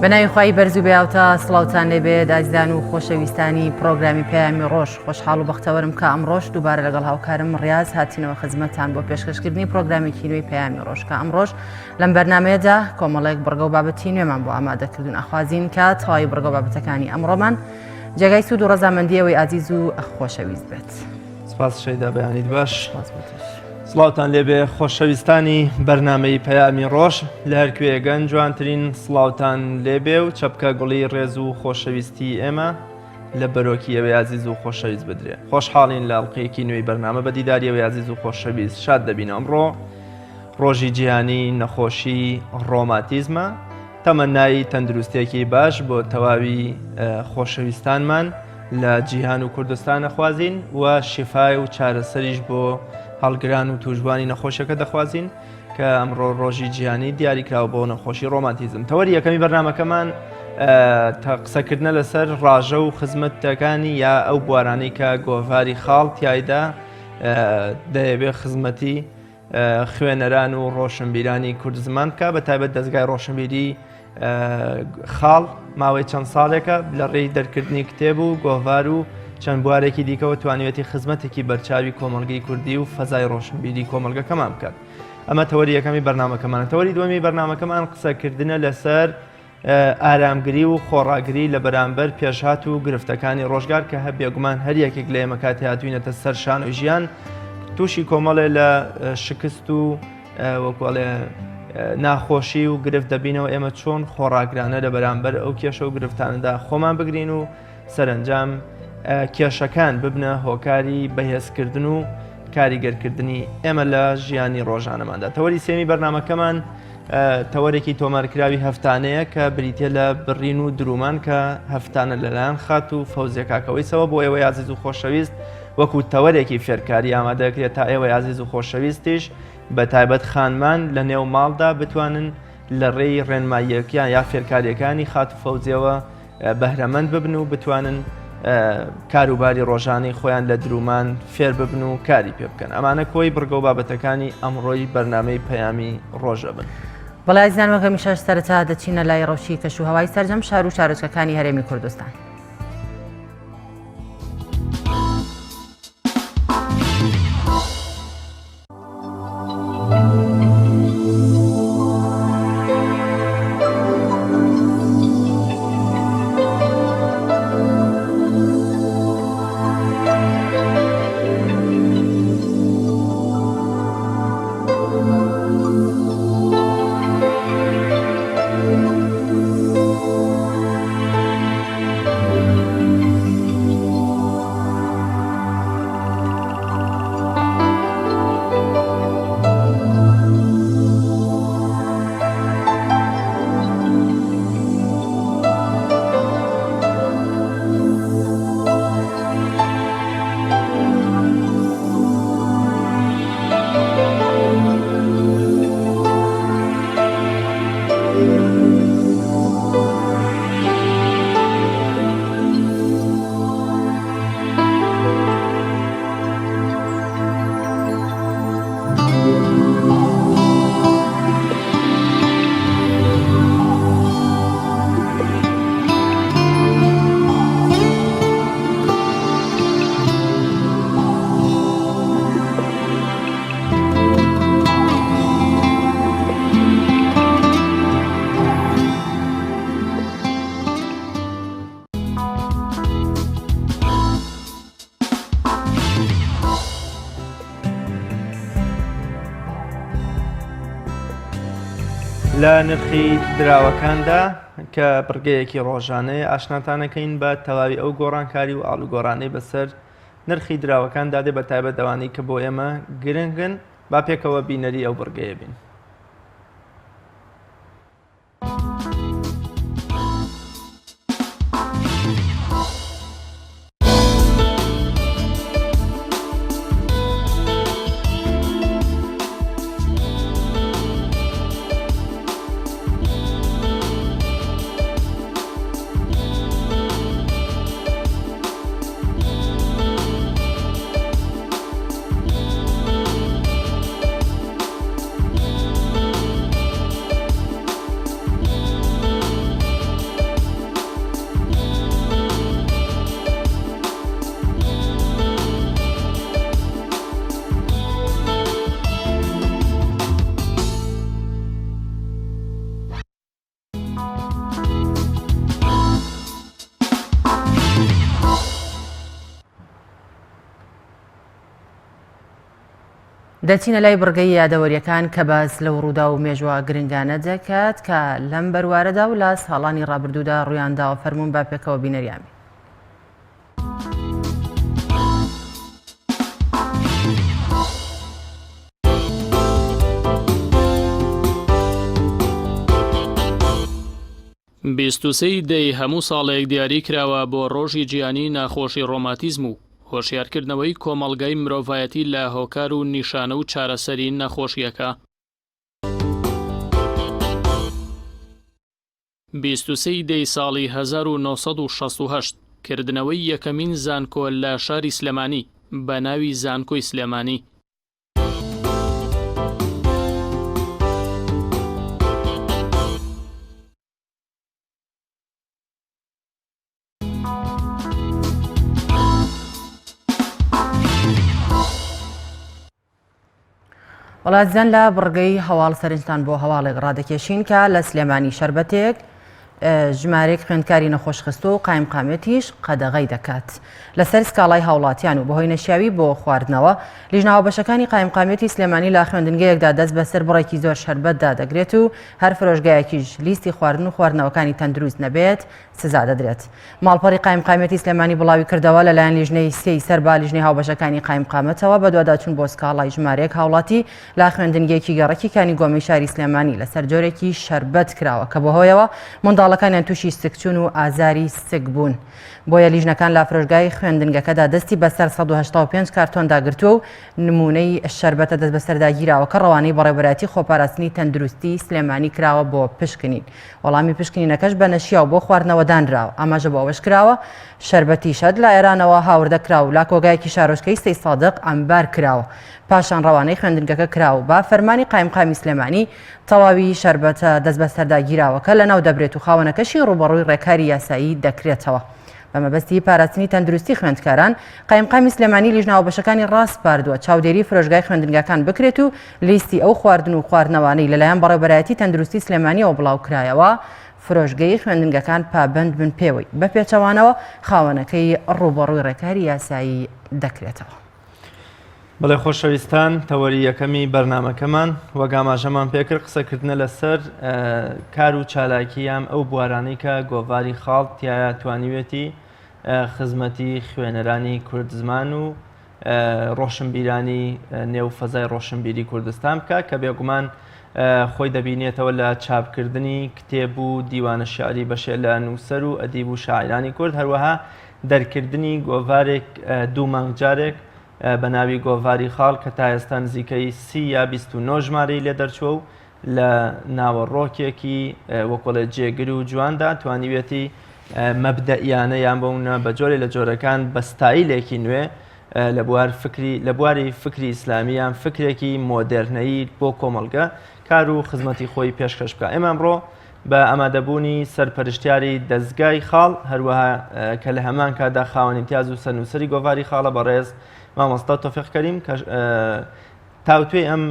بەناوی خوای بەرز و بێهاوتا سڵاوتان لێبێ ئازیزان و خۆشەویستانی پرۆگرامی پەیامی ڕۆژ خۆشحاڵ و بەختەوەرم کە ئەمڕۆش دووبارە لەگەڵ هاوکارم ڕاز هاتینەوە خزمەتان بۆ پێشکەشکردنی پرۆگرامێکی نوێی پەیامی ڕۆژ کە ئەمڕۆش لەم بەرنمەیەدا کۆمەڵێک بڕگە و بابەتی نوێمان بۆ ئامادەکردون ئەخوازین کە تەواوی بڕگە و بابەتەکانی ئەمڕۆمان جێگای سوود و ڕەزامەندی ئەوەی ئازیز و خۆشەویست بێت. سپاس شەیدا بەیانیت باش. سڵاوتان لێبێ خۆشەویستانی بەرنامەی پەیامی ڕۆژ لە هەرکوێگەن جوانترین سڵاوتان لێبێ و چەپکە گوڵی ڕێز و خۆشەویستی ئێمە لە بەرۆکی ئەوێ ئازیز و خۆشەویست بدرێ خۆشحاڵین لە ئەڵلقەیەکی نوێی بەرنامە بە دیداری ئەوێ ئازیز و خۆشەویست شاد دەبین ئەمڕۆ ڕۆژی جیهانی نەخۆشی ڕۆماتیزمە تەمەنای تەندروستێکی باش بۆ تەواوی خۆشەویستانمان لە جیهان و کوردستان ئەخوازین و شیفای و چارەسەریش بۆ هەڵگران و توشبوانی نەخۆشیەکە دەخوازین کە ئەمڕۆ ڕۆژی جیهانی دیاریکراوە بۆ نەخۆشی ڕۆماتیزم تەوەری یەکەمی بەرنمەکەمان قسەکردنە لەسەر ڕاژە و خزمەتەکانی یا ئەو بوارانەی کە گۆڤاری خاڵ تایدا دەیەوێ خزمەتی خوێنەران و ڕۆشنبیرانی کوردزمان بکە بە تایبەت دەستگای ڕۆشنبیری خاڵ ماوەی چەند ساڵێکە لە ڕێی دەرکردنی کتێب و گۆڤار و چەند بوارێکی دیکەوە توانیوێتی خزمەتێکی بەرچاوی کۆمەڵگەی کوردی و فەزای ڕۆشنبیری کۆمەڵگەکەمان بکات. ئەمە تەوەری یەکەمی بەرنامەکەمانە تەوەری دووەمی بەرنامەکەمان قسەکردنە لەسەر ئارامگری و خۆڕاگری لە بەرامبەر پێشهات و گرفتەکانی ڕۆژگار کە هە بێگومان هەر یەکێک لە ئێمە کاتی هاتوینەتە سەر شان و ژیان تووشی کۆمەڵێ لە شکست و وەکوڵێ ناخۆشی و گرفت دەبینەوە ئێمە چۆن خۆڕاگرانە لە بەرامبەر ئەو کێشە و گرفتانەدا خۆمان بگرین و سەرنجام کێشەکان ببنە هۆکاری بەهێزکردن و کاریگەرکردنی ئێمە لە ژیانی ڕۆژانەماندا تەوەری سێمی بەرنمەکەمان تەوەرێکی تۆمارکراوی هەفتانەیە کە بریتە لە بڕین و درومان کە هەفتانە لەلایەن خات و فەوزیە کاکەوەیسەوە بۆ ئێوەی ئازیز و خۆشەویست وەکو تەوەرێکی فێرکاری ئامادەکرێت تا ئێوەی ئازیز و خۆشەویستیش بە تایبەت خانمان لە نێو ماڵدا بتوانن لە ڕێی ڕێنماییەکان یا فێرکاریەکانی خات و فەوزیەوە بەهرەمەند ببن و بتوانن کاروباری ڕۆژانەی خۆیان لە درومان فێر ببن و کاری پێ بکەن ئەمانە کۆی بڕگە و بابەتەکانی ئەمڕۆی بەرنامەی پەیامی ڕۆژە بن. بەڵێ ئازیزان وەک هەمیشەش سەرەتا دەچینە لای ڕەوشی کەش و هەوای سەرجەم شار و شارۆچکەکانی هەرێمی کوردستان. لە نرخی دراوەکاندا کە بڕگەیەکی ڕۆژانەیە ئاشناتانەکەین بە تەواوی ئەو گۆڕانکاری و ئاڵوگۆڕانەی بەسەر نرخی دراوەکاندا دێ بە تایبەت ئەوانەی کە بۆ ئێمە گرنگن با پێکەوە بینەری ئەو بڕگەیە بین. دەچینە لای بڕگەی یادەوەریەکان کە باس لەو ڕووداو و مێژوە گرنگانە دەکات کە لەم بەروارەدا و لە ساڵانی ڕابردوودا ڕوویانداوە فەرموون با پێکەوە بینەریان بین. 23 ی دەی هەموو ساڵێک دیاری کراوە بۆ ڕۆژی جیهانی ناخۆشی ڕۆماتیزم و هۆشیارکردنەوەی کۆمەڵگای مرۆڤایەتی لە هۆکار و نیشانە و چارەسەری نەخۆشییەکە. 23 ی دەی ساڵی 1968 کردنەوەی یەکەمین زانکۆ لە شاری سلێمانی بە ناوی زانکۆی سلێمانی. وڵاتزان لە بڕگەی هەواڵ سەرنجتان بۆ هەواڵێک ڕادەکێشین کە لە سلێمانی شەربەتێک ژمارەیەک خوێندکاری نەخۆشخستووە و قایمقامیەتیش قەدەغەی دەکات لەسەر سکاڵای هاوڵاتیان و بەهۆی نەشیاوی بۆ خواردنەوە. لیژنە هاوبەشەکانی قایمقامیەتی سلێمانی لە خوێندنگەیەکدا دەست بەسەر بڕێکی زۆر شەربەتدا دەگرێت و هەر فرۆشگایەکیش لیستی خواردن و خواردنەوەکانی تەندروست نەبێت سزا دەدرێت. ماڵپەڕی قایمقامیەتی سلێمانی بڵاویکردەوە، لەلایەن لیژنەی سێی سەر بە لیژنەی هاوبەشەکانی قایمقامەتەوە بەدواداچوون بۆ سکاڵای ژمارەیەک هاوڵاتی لە خوێندنگەیەکی گەڕەکی کانی گۆمەی شاری سلێمانی لەسەر جۆرێکی شەربەت کراوە کە بەهۆیەوە منداڵەکانیان تووشی سکچوون و ئازاری سک بوون. بۆیە لیژنەکان لە فرۆشگای خوێندنگەکەدا دەستی بەسەر 185 کارتۆندا گرتووە و نموونەی شەربەتە دەستبەسەرداگیراوەکە ڕەوانەی بەڕێوەبەرایەتی خۆپاراستنی تەندروستی سلێمانی کراوە بۆ پشکنین. وەڵامی پشکنینەکەش بە نەشیاو بۆ خواردنەوە دانراوە. ئاماژە بۆ ئەوەش کراوە، شەربەتی شەد لە ئێرانەوە هاوردە کرا و لە کۆگایەکی شارۆچکەی سەیدسادق عەمبار کراوە. پاشان ڕەوانەی خوێندنگەکە کرا و بە فەرمانی قایمقامی سلێمانی تەواوی شەربەتە دەستبەسەرداگیراوەکە لەناو دەبرێت و خاوەنەکەشی ڕووبەڕووی ڕێکاری یاسایی دەکرێتەوە. بە مەبەستی پاراستنی تەندروستی خوێندکاران، قایمقامی سلێمانی لیژنە هاوبەشەکانی ڕاسپاردووە چاودێری فرۆشگای خوێندنگاکان بکرێت و لیستی ئەو خواردن و خواردنەوانەی لەلایەن بەڕێوەبەرایەتی تەندروستی سلێمانیەوە بڵاوکرایەوە فرۆشگەی خوێندنگەکان پابەند بن پێوەی، بە پێچەوانەوە خاوەنەکەی ڕووبەڕووی ڕێکاری یاسایی دەکرێتەوە. بەڵێ خۆشەویستان تەوەری یەکەمی بەرنامەکەمان وەک ئاماژەمان پێکرد قسەکردنە لەسەر کار و چالاکی یان ئەو بوارانەی کە گۆڤاری خاڵ تایە توانیوێتی خزمەتی خوێنەرانی کوردزمان و ڕۆشنبیرانی نێو فەزای ڕۆشنبیری کوردستان بکە کە بێگومان خۆی دەبینێتەوە لە چاپکردنی کتێب و دیوانە شعری بەشێ لە نووسەر و ئەدیب و شاعرانی کورد هەروەها دەرکردنی گۆڤارێک دوو مانگ جارێک بە ناوی گۆڤاری خاڵ کە تا ئێستا نزیکەی سی یا 29 ژمارەی لێ دەرچووە و لە ناوەڕۆکێکی وەکۆڵێ جێگر و جواندا توانیوێتی مەبدەئیانە یان بەونە بە جۆرێ لە جۆرەکان بە ستایلێکی نوێ لە بوار فکری لە بواری فکری ئیسلامی یان فکرێکی مۆدێرنەیی بۆ کۆمەڵگە کار و خزمەتی خۆی پێشکەش بکە ئێمە ئەمڕۆ بە ئامادەبوونی سەرپەرشتیاری دەزگای خاڵ، هەروەها کە لە هەمان کاتدا خاوەن ئیمتیاز و سەرنووسەری گۆڤاری خاڵە بەڕێز مامۆستا تۆفیق کەریم کە تاوتوێی ئەم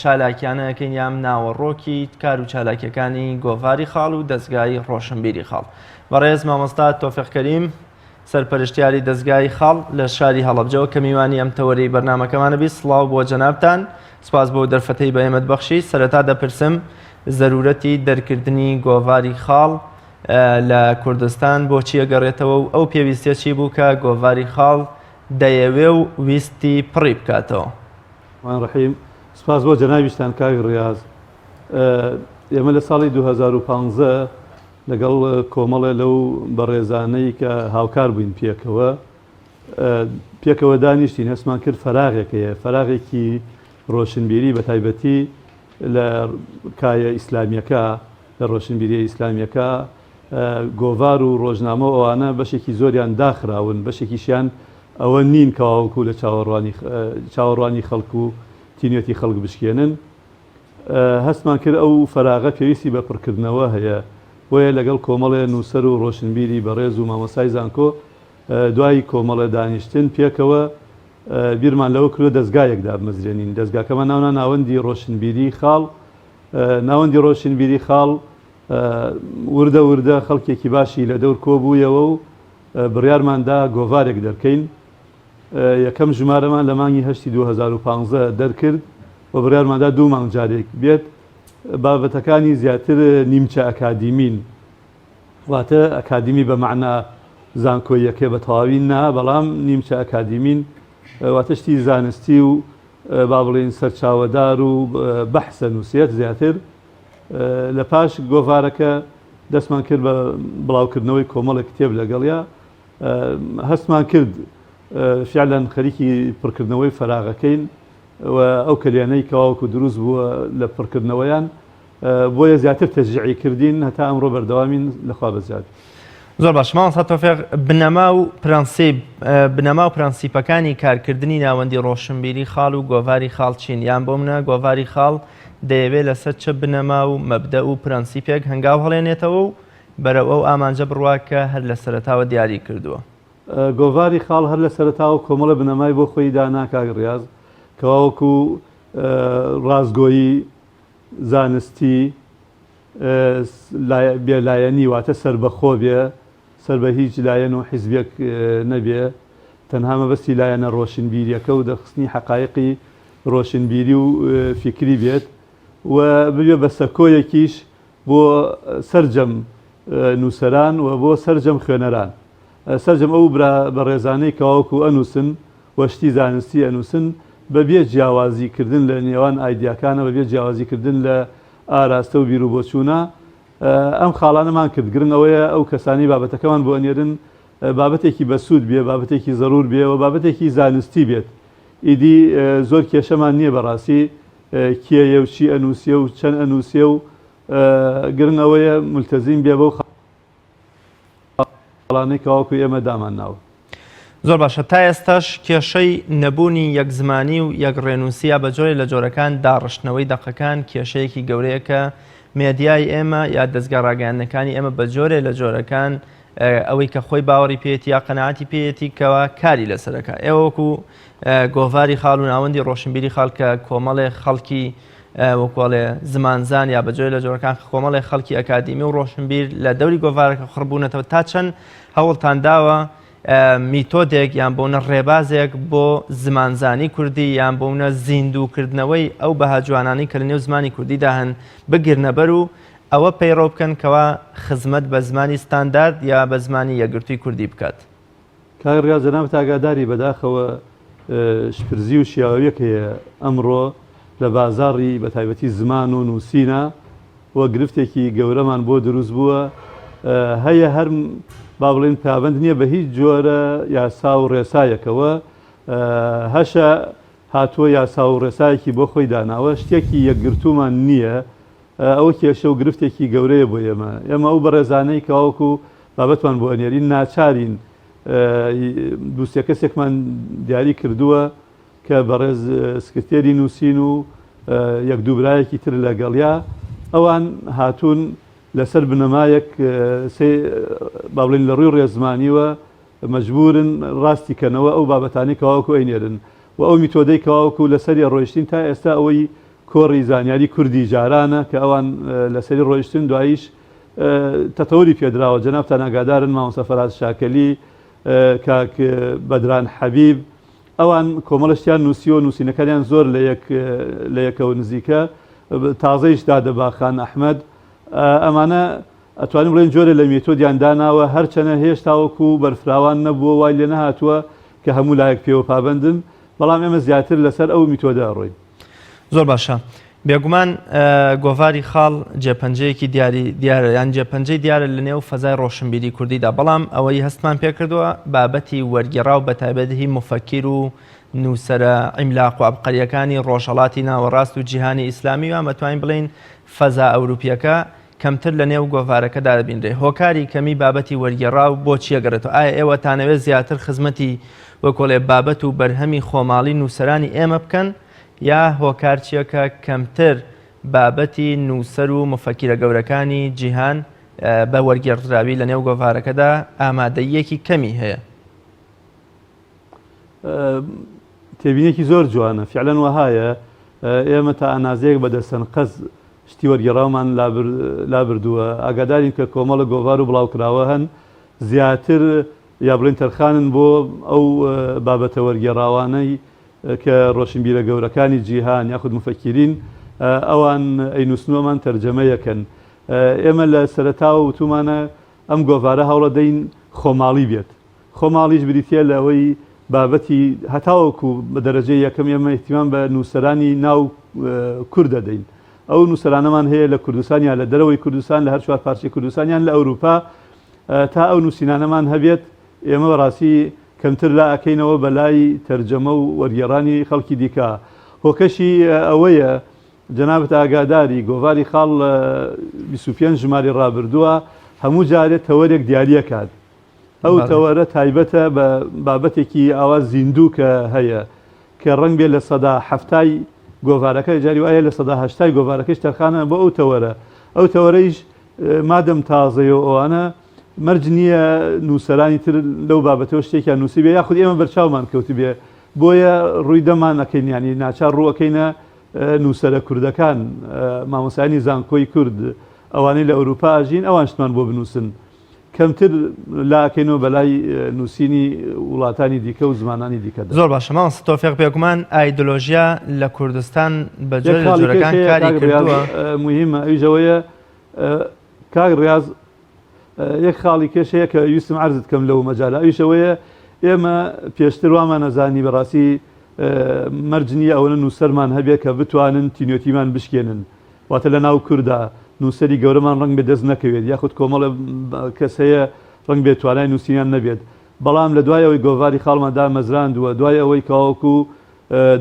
چالاکیانە ئەکەین یام ناوەڕۆکی کار و چالاکیەکانی گۆڤاری خاڵ و دەزگای ڕۆشنبیری خاڵ. بەڕێز مامۆستا تۆفیق کەریم سەرپەرشتیاری دەزگای خاڵ لە شاری هەڵەبجەوە کە میوانی ئەم تەوەرەی بەرنامەکەمانە بی سڵاو بۆ جەنابتان سپاس بۆ دەرفەتەی بە ئێمەت بەخشی سەرەتا دەپرسم زەرورەتی دەرکردنی گۆڤاری خاڵ لە کوردستان بۆچی ئەگەڕێتەوە و ئەو پێویستیە چی بوو کە گۆڤاری خاڵ دەیەوێ و ویستی پڕی بکاتەوە؟ ڕحمان ڕەحیم سپاس بۆ جەنابیشتان کاک ڕیاز ئێمە لە ساڵی 2015 لەگەڵ کۆمەڵێ لەو بەڕێزانەی کە هاوکار بووین پێکەوە پێکەوە دانیشتین هەستمان کرد فەراغێک هەیە فەراغێکی ڕۆشنبیری بە تایبەتی لە کایە ئیسلامیەکە لە ڕۆشنبیریە ئیسلامیەکە گۆڤار و ڕۆژنامە و ئەوانە بەشێکی زۆریان داخراون بەشێکیشیان ئەوە نین کەواوەکو لە چاوەڕوانی چاوەڕوانی خەڵک و تینوێتی خەڵک بشکێنن هەستمان کرد ئەو فەراغە پێویستی بە پڕکردنەوە هەیە، بۆیە لەگەڵ کۆمەڵێ نووسەر و ڕۆشنبیری بەڕێز و مامۆستای زانکۆ دوای کۆمەڵێ دانیشتن پێکەوە بیرمان لەوە کردووە دەزگایەک دابمەزرێنین. دەزگاکەمان ناونا ناوەندی ڕۆشنبیری خاڵ. ناوەندی ڕۆشنبیری خاڵ وردە وردە خەڵکێکی باشی لە دەور کۆبوویەوە و بڕیارمان دا گۆڤارێک دەرکەین. یەکەم ژمارەمان لە مانگی هەشتی 2015 دەرکرد و بڕیارماندا دوو مانگ جارێک بێت. بابەتەکانی زیاتر نیمچە ئەکادیمین، واتە ئەکادیمی بە مەعنا زانکۆییەکەی بە تەواوی نا، بەڵام نیمچە ئەکادیمین، واتە شتی زانستی و با بڵێین سەرچاوەدار و بەحسە نووسێت زیاتر. لە پاش گۆڤارەکە دەستمان کرد بە بڵاوکردنەوەی کۆمەڵێک کتێب لەگەڵیا. هەستمان کرد فعلەن خەریکی پڕکردنەوەی فەراغەکەین و ئەو کەلێنەی کەواوەکو دروست بووە لە پڕکردنەوەیان، بۆیە زیاتر تەشجیعی کردین هەتا ئەمڕۆ بەردەوامین لەخوا بەزیاد. زۆر باش مامۆستا تۆفیق بنەما و پرەنسیپ بنەما و پرەنسیپەکانی کارکردنی ناوەندی ڕۆشنبیری خاڵ و گۆڤاری خاڵ چین یان بۆ منە گۆڤاری خاڵ دەیەوێت لەسەر چ بنەما و مەبدە و پرەنسیپێک هەنگاو هەڵێنێتەوە و بەرەو ئەو ئامانجە بڕوا کە هەر لە سەرەتاوە دیاری کردووە. گۆڤاری خاڵ هەر لە سەرەتاوە کۆمەڵە بنەمای بۆ خۆی دانا کاک ڕیاز کەوا وەکو ڕاستگۆیی، زانستی، بێلایەنی واتە سەربەخۆ بێ، سەر بە هیچ لایەن و حیزبێک نەبێ، تەنها مەبەستی لایەنە ڕۆشنبیریەکە و دەرخستنی حەقایقی ڕۆشنبیری و فیکری بێت و ببێ بە سەکۆیەکیش بۆ سەرجەم نووسەران و بۆ سەرجەم خوێنەران. سەرجەم ئەو برا بەڕێزانەی کەواوەکو ئەنووسن و شتی زانستی ئەنووسن بە بێ جیاوازی کردن لە نێوان ئایدیاکانە بە بێ جیاوازی کردن لە ئاراستە و بیروبۆچوونە ئەم خاڵانەمان کرد. گرنگ ئەوەیە ئەو کەسانەی بابەتەکەمان بۆ ئەنێرن بابەتێکی بەسوود بێ، بابەتێکی زەروور بێ و بابەتێکی زانستی بێت. ئیدی زۆر کێشەمان نییە بەڕاستی کێیە و چی ئەنووسێ و چەند ئەنووسێ و گرنگ ئەوەیە مولتەزیم بێ بەو خاڵانەی کەواکو ئێمە دامان ناوە. زۆر باشە تا ئێستاش کێشەی نەبوونی یەک زمانی و یەک ڕێنووسی یا بە جۆرێ لە جۆرەکان داڕشتنەوەی دەقەکان کێشەیەکی گەورەیە کە مێدیای ئێمە یا دەزگا ڕاگەیاندنەکانی ئێمە بە جۆرێ لە جۆرەکان ئەوەی کە خۆی باوەڕی پێیەتی یا قەناعەتی پێیەتی کەوا کاری لەسەرەکە ئێوە وەکو گۆڤاری خاڵ و ناوەندی ڕۆشنبیری خاڵ کە کۆمەڵێ خەڵکی وەکوڵێ زمانزان یا بە جۆرێ لە جۆرەکان کۆمەڵێ خەڵکی ئەکادیمی و ڕۆشنبیر لە دەوری گۆڤارەکە خڕبوونەتەوە تا چەند هەوڵتان داوە میتۆدێک یان بۆنە ڕێبازێک بۆ زمانزانی کوردی یان بۆنە زیندووکردنەوەی ئەو بەها جوانانەی کە لە نێو زمانی کوردیدا هەن بگرنەبەر و ئەوە پەیڕەو بکەن کەوا خزمەت بە زمانی ستاندارد یا بە زمانی یەکگرتووی کوردی بکات. کاک ڕیاز جەنابت ئاگاداری بەداخەوە شپرزی و شیاویەک هەیە ئەمڕۆ لە بازاڕی بەتایبەتی زمان و نووسینە و گرفتێکی گەورەمان بۆ دروست بووە هەیە هەر با بڵێین پابەند نییە بە هیچ جۆرە یاسا و ڕێسایەکەوە هەشە هاتووە یاسا و ڕێسایەکی بۆ خۆی داناوە شتێکی یەکگرتوومان نییە ئەوە کێشە و گرفتێکی گەورەیە بۆ ئێمە. ئێمە ئەو بەڕێزانەی کە وەکو بابەتمان بۆ ئەنێرین ناچارین دوو سێ کەسێکمان دیاری کردووە کە بەڕێز سکرتێری نووسین و یەک دوو برایەکی تر لەگەڵیا ئەوان هاتوون لەسەر بنەمایەک با بڵێین لە ڕووی ڕێزمانیوە مەجبورن ڕاستی کەنەوە ئەو بابەتانەی کەواوەکو ئەینێرن و ئەو میتۆدەی کەواوەکو لەسەری ڕۆیشتین تا ئێستا ئەوەی کۆڕی زانیاری کوردی جارانە کە ئەوان لەسەری ڕۆیشتن دواییش تەتەوری پێدراوە جەنابتان ئاگادارن مامۆستا فەرهاد شاکەلی کاک بەدران حەبیب ئەوان کۆمەڵە شتیان نووسیوە نووسینەکانیان زۆر لە یەک لە یەکەوە نزیکە تازەیش دادە باخان ئەحمەد ئەمانە ئەتوانین بڵێین جۆرێ لە مێتۆدیان داناوە، هەرچەنە هێشتاوەکو بەرفراوان نەبووە وای لێ نەهاتووە کە هەموو لایەک پێوە پابەندن، بەڵام ئێمە زیاتر لەسەر ئەو میتۆدە ئەڕۆین. زۆر باشە. بێگومان گۆڤاری خاڵ جێپەنجەیەکی دیاری دیارە یان جێپەنجەی دیارە لە نێو فەزای ڕۆشنبیری کوردیدا، بەڵام ئەوەی هەستمان پێکردووە بابەتی وەرگێڕاو بەتایبەت هی موفەکیر و نووسەرە عیملاق و عەبقەرییەکانی ڕۆژهەڵاتی ناوەڕاست و جیهانی ئیسلامی و ئەتوانین بڵێین فەزا ئەوروپییەکە کەمتر لە نێو گۆڤارەکەدا دەبینرێ. هۆکاری کەمی بابەتی وەرگێڕاو بۆ چی ئەگەڕێتەوە؟ ئایا ئێوە ئەتانەوێ زیاتر خزمەتی وەکۆڵێ بابەت و بەرهەمی خۆماڵی نووسەرانی ئێمە بکەن یا هۆکار چییە کە کەمتر بابەتی نووسەر و موفەکیرە گەورەکانی جیهان بە وەرگێڕدراوی لە نێو گۆڤارەکەدا ئامادەییەکی کەمی هەیە؟ تێبینیەکی زۆر جوانە فعلەن وەهایە ئێمە تا ئەنازەیەک بە دەستەنقەست شتی وەرگێڕاومان لابردووە ئاگادارین کە کۆمەڵە گۆڤار و بڵاوکراوە هەن زیاتر. یا بڵێن تەرخانن بۆ ئەو بابەتە وەرگێڕاوانەی کە ڕۆشنبیرە گەورەکانی جیهان یاخود مفەکیرین ئەوان ئەینووسن و ئەمان تەرجەمەیەکەن. ئێمە لە سەرەتاوە وتوومانە ئەم گۆڤارە هەوڵەدەین خۆماڵی بێت. خۆماڵیش بریتییە لە ئەوەی بابەتی هەتاوەکو بە دەرەجەی یەکەم ئێمە ئیهتیمام بە نووسەرانی ناو کورد دەدەین. ئەو نووسەرانەمان هەیە لە کوردستان یان لە دەرەوەی کوردستان لە هەر چوار پارچەی کوردستان یان لە ئەوروپا تا ئەو نووسینانەمان هەبێت ئێمە بەڕاستی کەمتر لا ئەکەینەوە بە لای تەرجەمە و وەرگێڕانی خەڵکی دیکە. هۆکەشی ئەوەیە جەنابت ئاگاداری، گۆڤاری خاڵ لە 25 ژماری ڕابردووە هەموو جارێ تەوەرێک دیاریەکات. ئەو تەوەرە تایبەتە بە بابەتێکی ئاوا زیندوو کە هەیە کە ڕەنگ بێ 70% گۆڤارەکە جاری وایە 80% گۆڤارەکەش تەرخانە بۆ ئەو تەوەرە. ئەو تەوەرەیش مادەم تازەیە و ئەوانە مەرج نییە نووسەرانی تر لەو بابەتەوە شتێکیان نووسیبێ یاخود ئێمە بەرچاومان کەوتبێ بۆیە ڕووی دەمان ئەکەین یانی ناچار ڕوو ئەکەینە نووسەرە کوردەکان مامۆستایانی زانکۆی کورد ئەوانەی لە ئەوروپا ئەژین ئەوان شتمان بۆ بنووسن کەمتر لاکەینەوە بەلای نووسینی وڵاتانی دیکە و زمانانی دیکەدا. زۆر باشە مامۆستا تۆفیق بێگومان ئایدۆلۆژیا لە کوردستان بە جۆرێک لە جۆرەکان کاری کردووە. موهیمە ئەویش ئەوەیە کاک ڕیاز یەک خاڵی کێش هەیە کە ویستم عەرزت کەم لەو مەجالە ئەویش ئەوەیە ئێمە پێشتر وامان ئەزانی بەڕاستی مەرج نییە ئەوەنە نووسەرمان هەبێ کە بتوانن تینوێتیمان بشکێنن واتە لە ناو کوردا نووسەری گەورەمان ڕەنگ بێ دەست نەکەوێت یاخود کۆمەڵە کەس هەیە ڕەنگ بێت توانای نووسینیان نەبێت بەڵام لە دوای ئەوەی گۆڤاری خاڵمان دامەزراندووە دوای ئەوەی کەواوەکو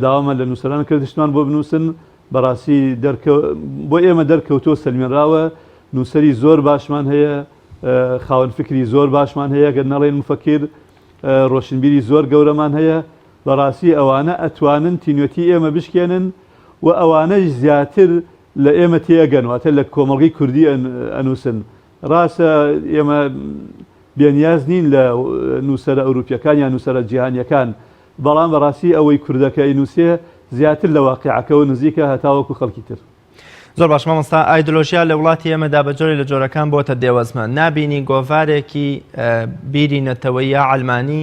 داوامان لە نووسەران کرد شتمان بۆ بنووسن بەڕاستی بۆ ئێمە دەرکەوتووە سەلمێنراوە نووسەری زۆر باشمان هەیە خاوەن فکری زۆر باشمان هەیە گەر نەڵێن مفەکر ڕۆشنبیری زۆر گەورەمان هەیە بەڕاستی ئەوانە ئەتوانن تینوێتی ئێمە بشکێنن و ئەوانەش زیاتر لە ئێمە تێگەن واتە لە کۆمەڵگەی کوردی ئەنووسن ڕاستە ئێمە بێنیاز نین لە نووسەرە ئەوروپیەکان یان نووسەرە جیهانیەکان بەڵام بەڕاستی ئەوەی کوردەکە ئەینووسێ زیاتر لە واقیعەکەوە نزیکە هەتاوەکو خەڵکی تر. زۆر باش مامۆستا ئایدۆلۆژیا لە وڵاتی ئێمەدا بە جۆرێ لە جۆرەکان بۆتە دێوەزمە نابینی گۆڤارێکی بیری نەتەوەی یا عەلمانی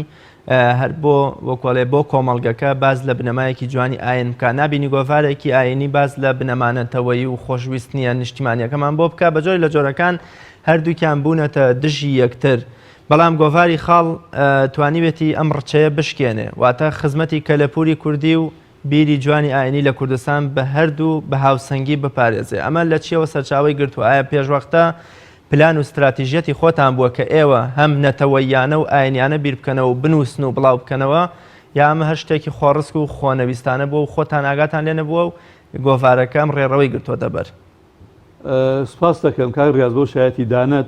هەر بۆ وەکۆڵێ بۆ کۆمەڵگەکە باز لە بنەمایەکی جوانی ئاین بکە نابینی گۆڤارێکی ئاینی باز لە بنەمانەتەوەی و خۆشویستنیە نیشتیمانیەکەمان بۆ بکە بە جۆری لە جۆرەکان هەردووکیان بوونەتە دژی یەکتر بەڵام گۆڤاری خاڵ توانیوێتی ئەم ڕچەیە بشکێنێ، واتە خزمەتی کەلەپووری کوردی و بیری جوانی ئایینی لە کوردستان بە هەردوو بە هاوسەنگی بپارێزێ. ئەمە لە چییەوە سەرچاوەی گرتووە؟ ئایا پێشوەختە پلان و ستراتیژیەتی خۆتان بووە کە ئێوە هەم نەتەوەییانە و ئایینیانە بیر بکەنەوە و بنووسن و بڵاو بکەنەوە یا ئەمە هەر شتێکی خۆڕسک و خۆنەویستانە بووە و خۆتان ئاگاتان لێ نەبووە و گۆڤارەکە ئەم ڕێڕەوەی گرتۆتە بەر؟ سوپاست دەکەم کاک ڕیاز بۆ شایەتی دانت.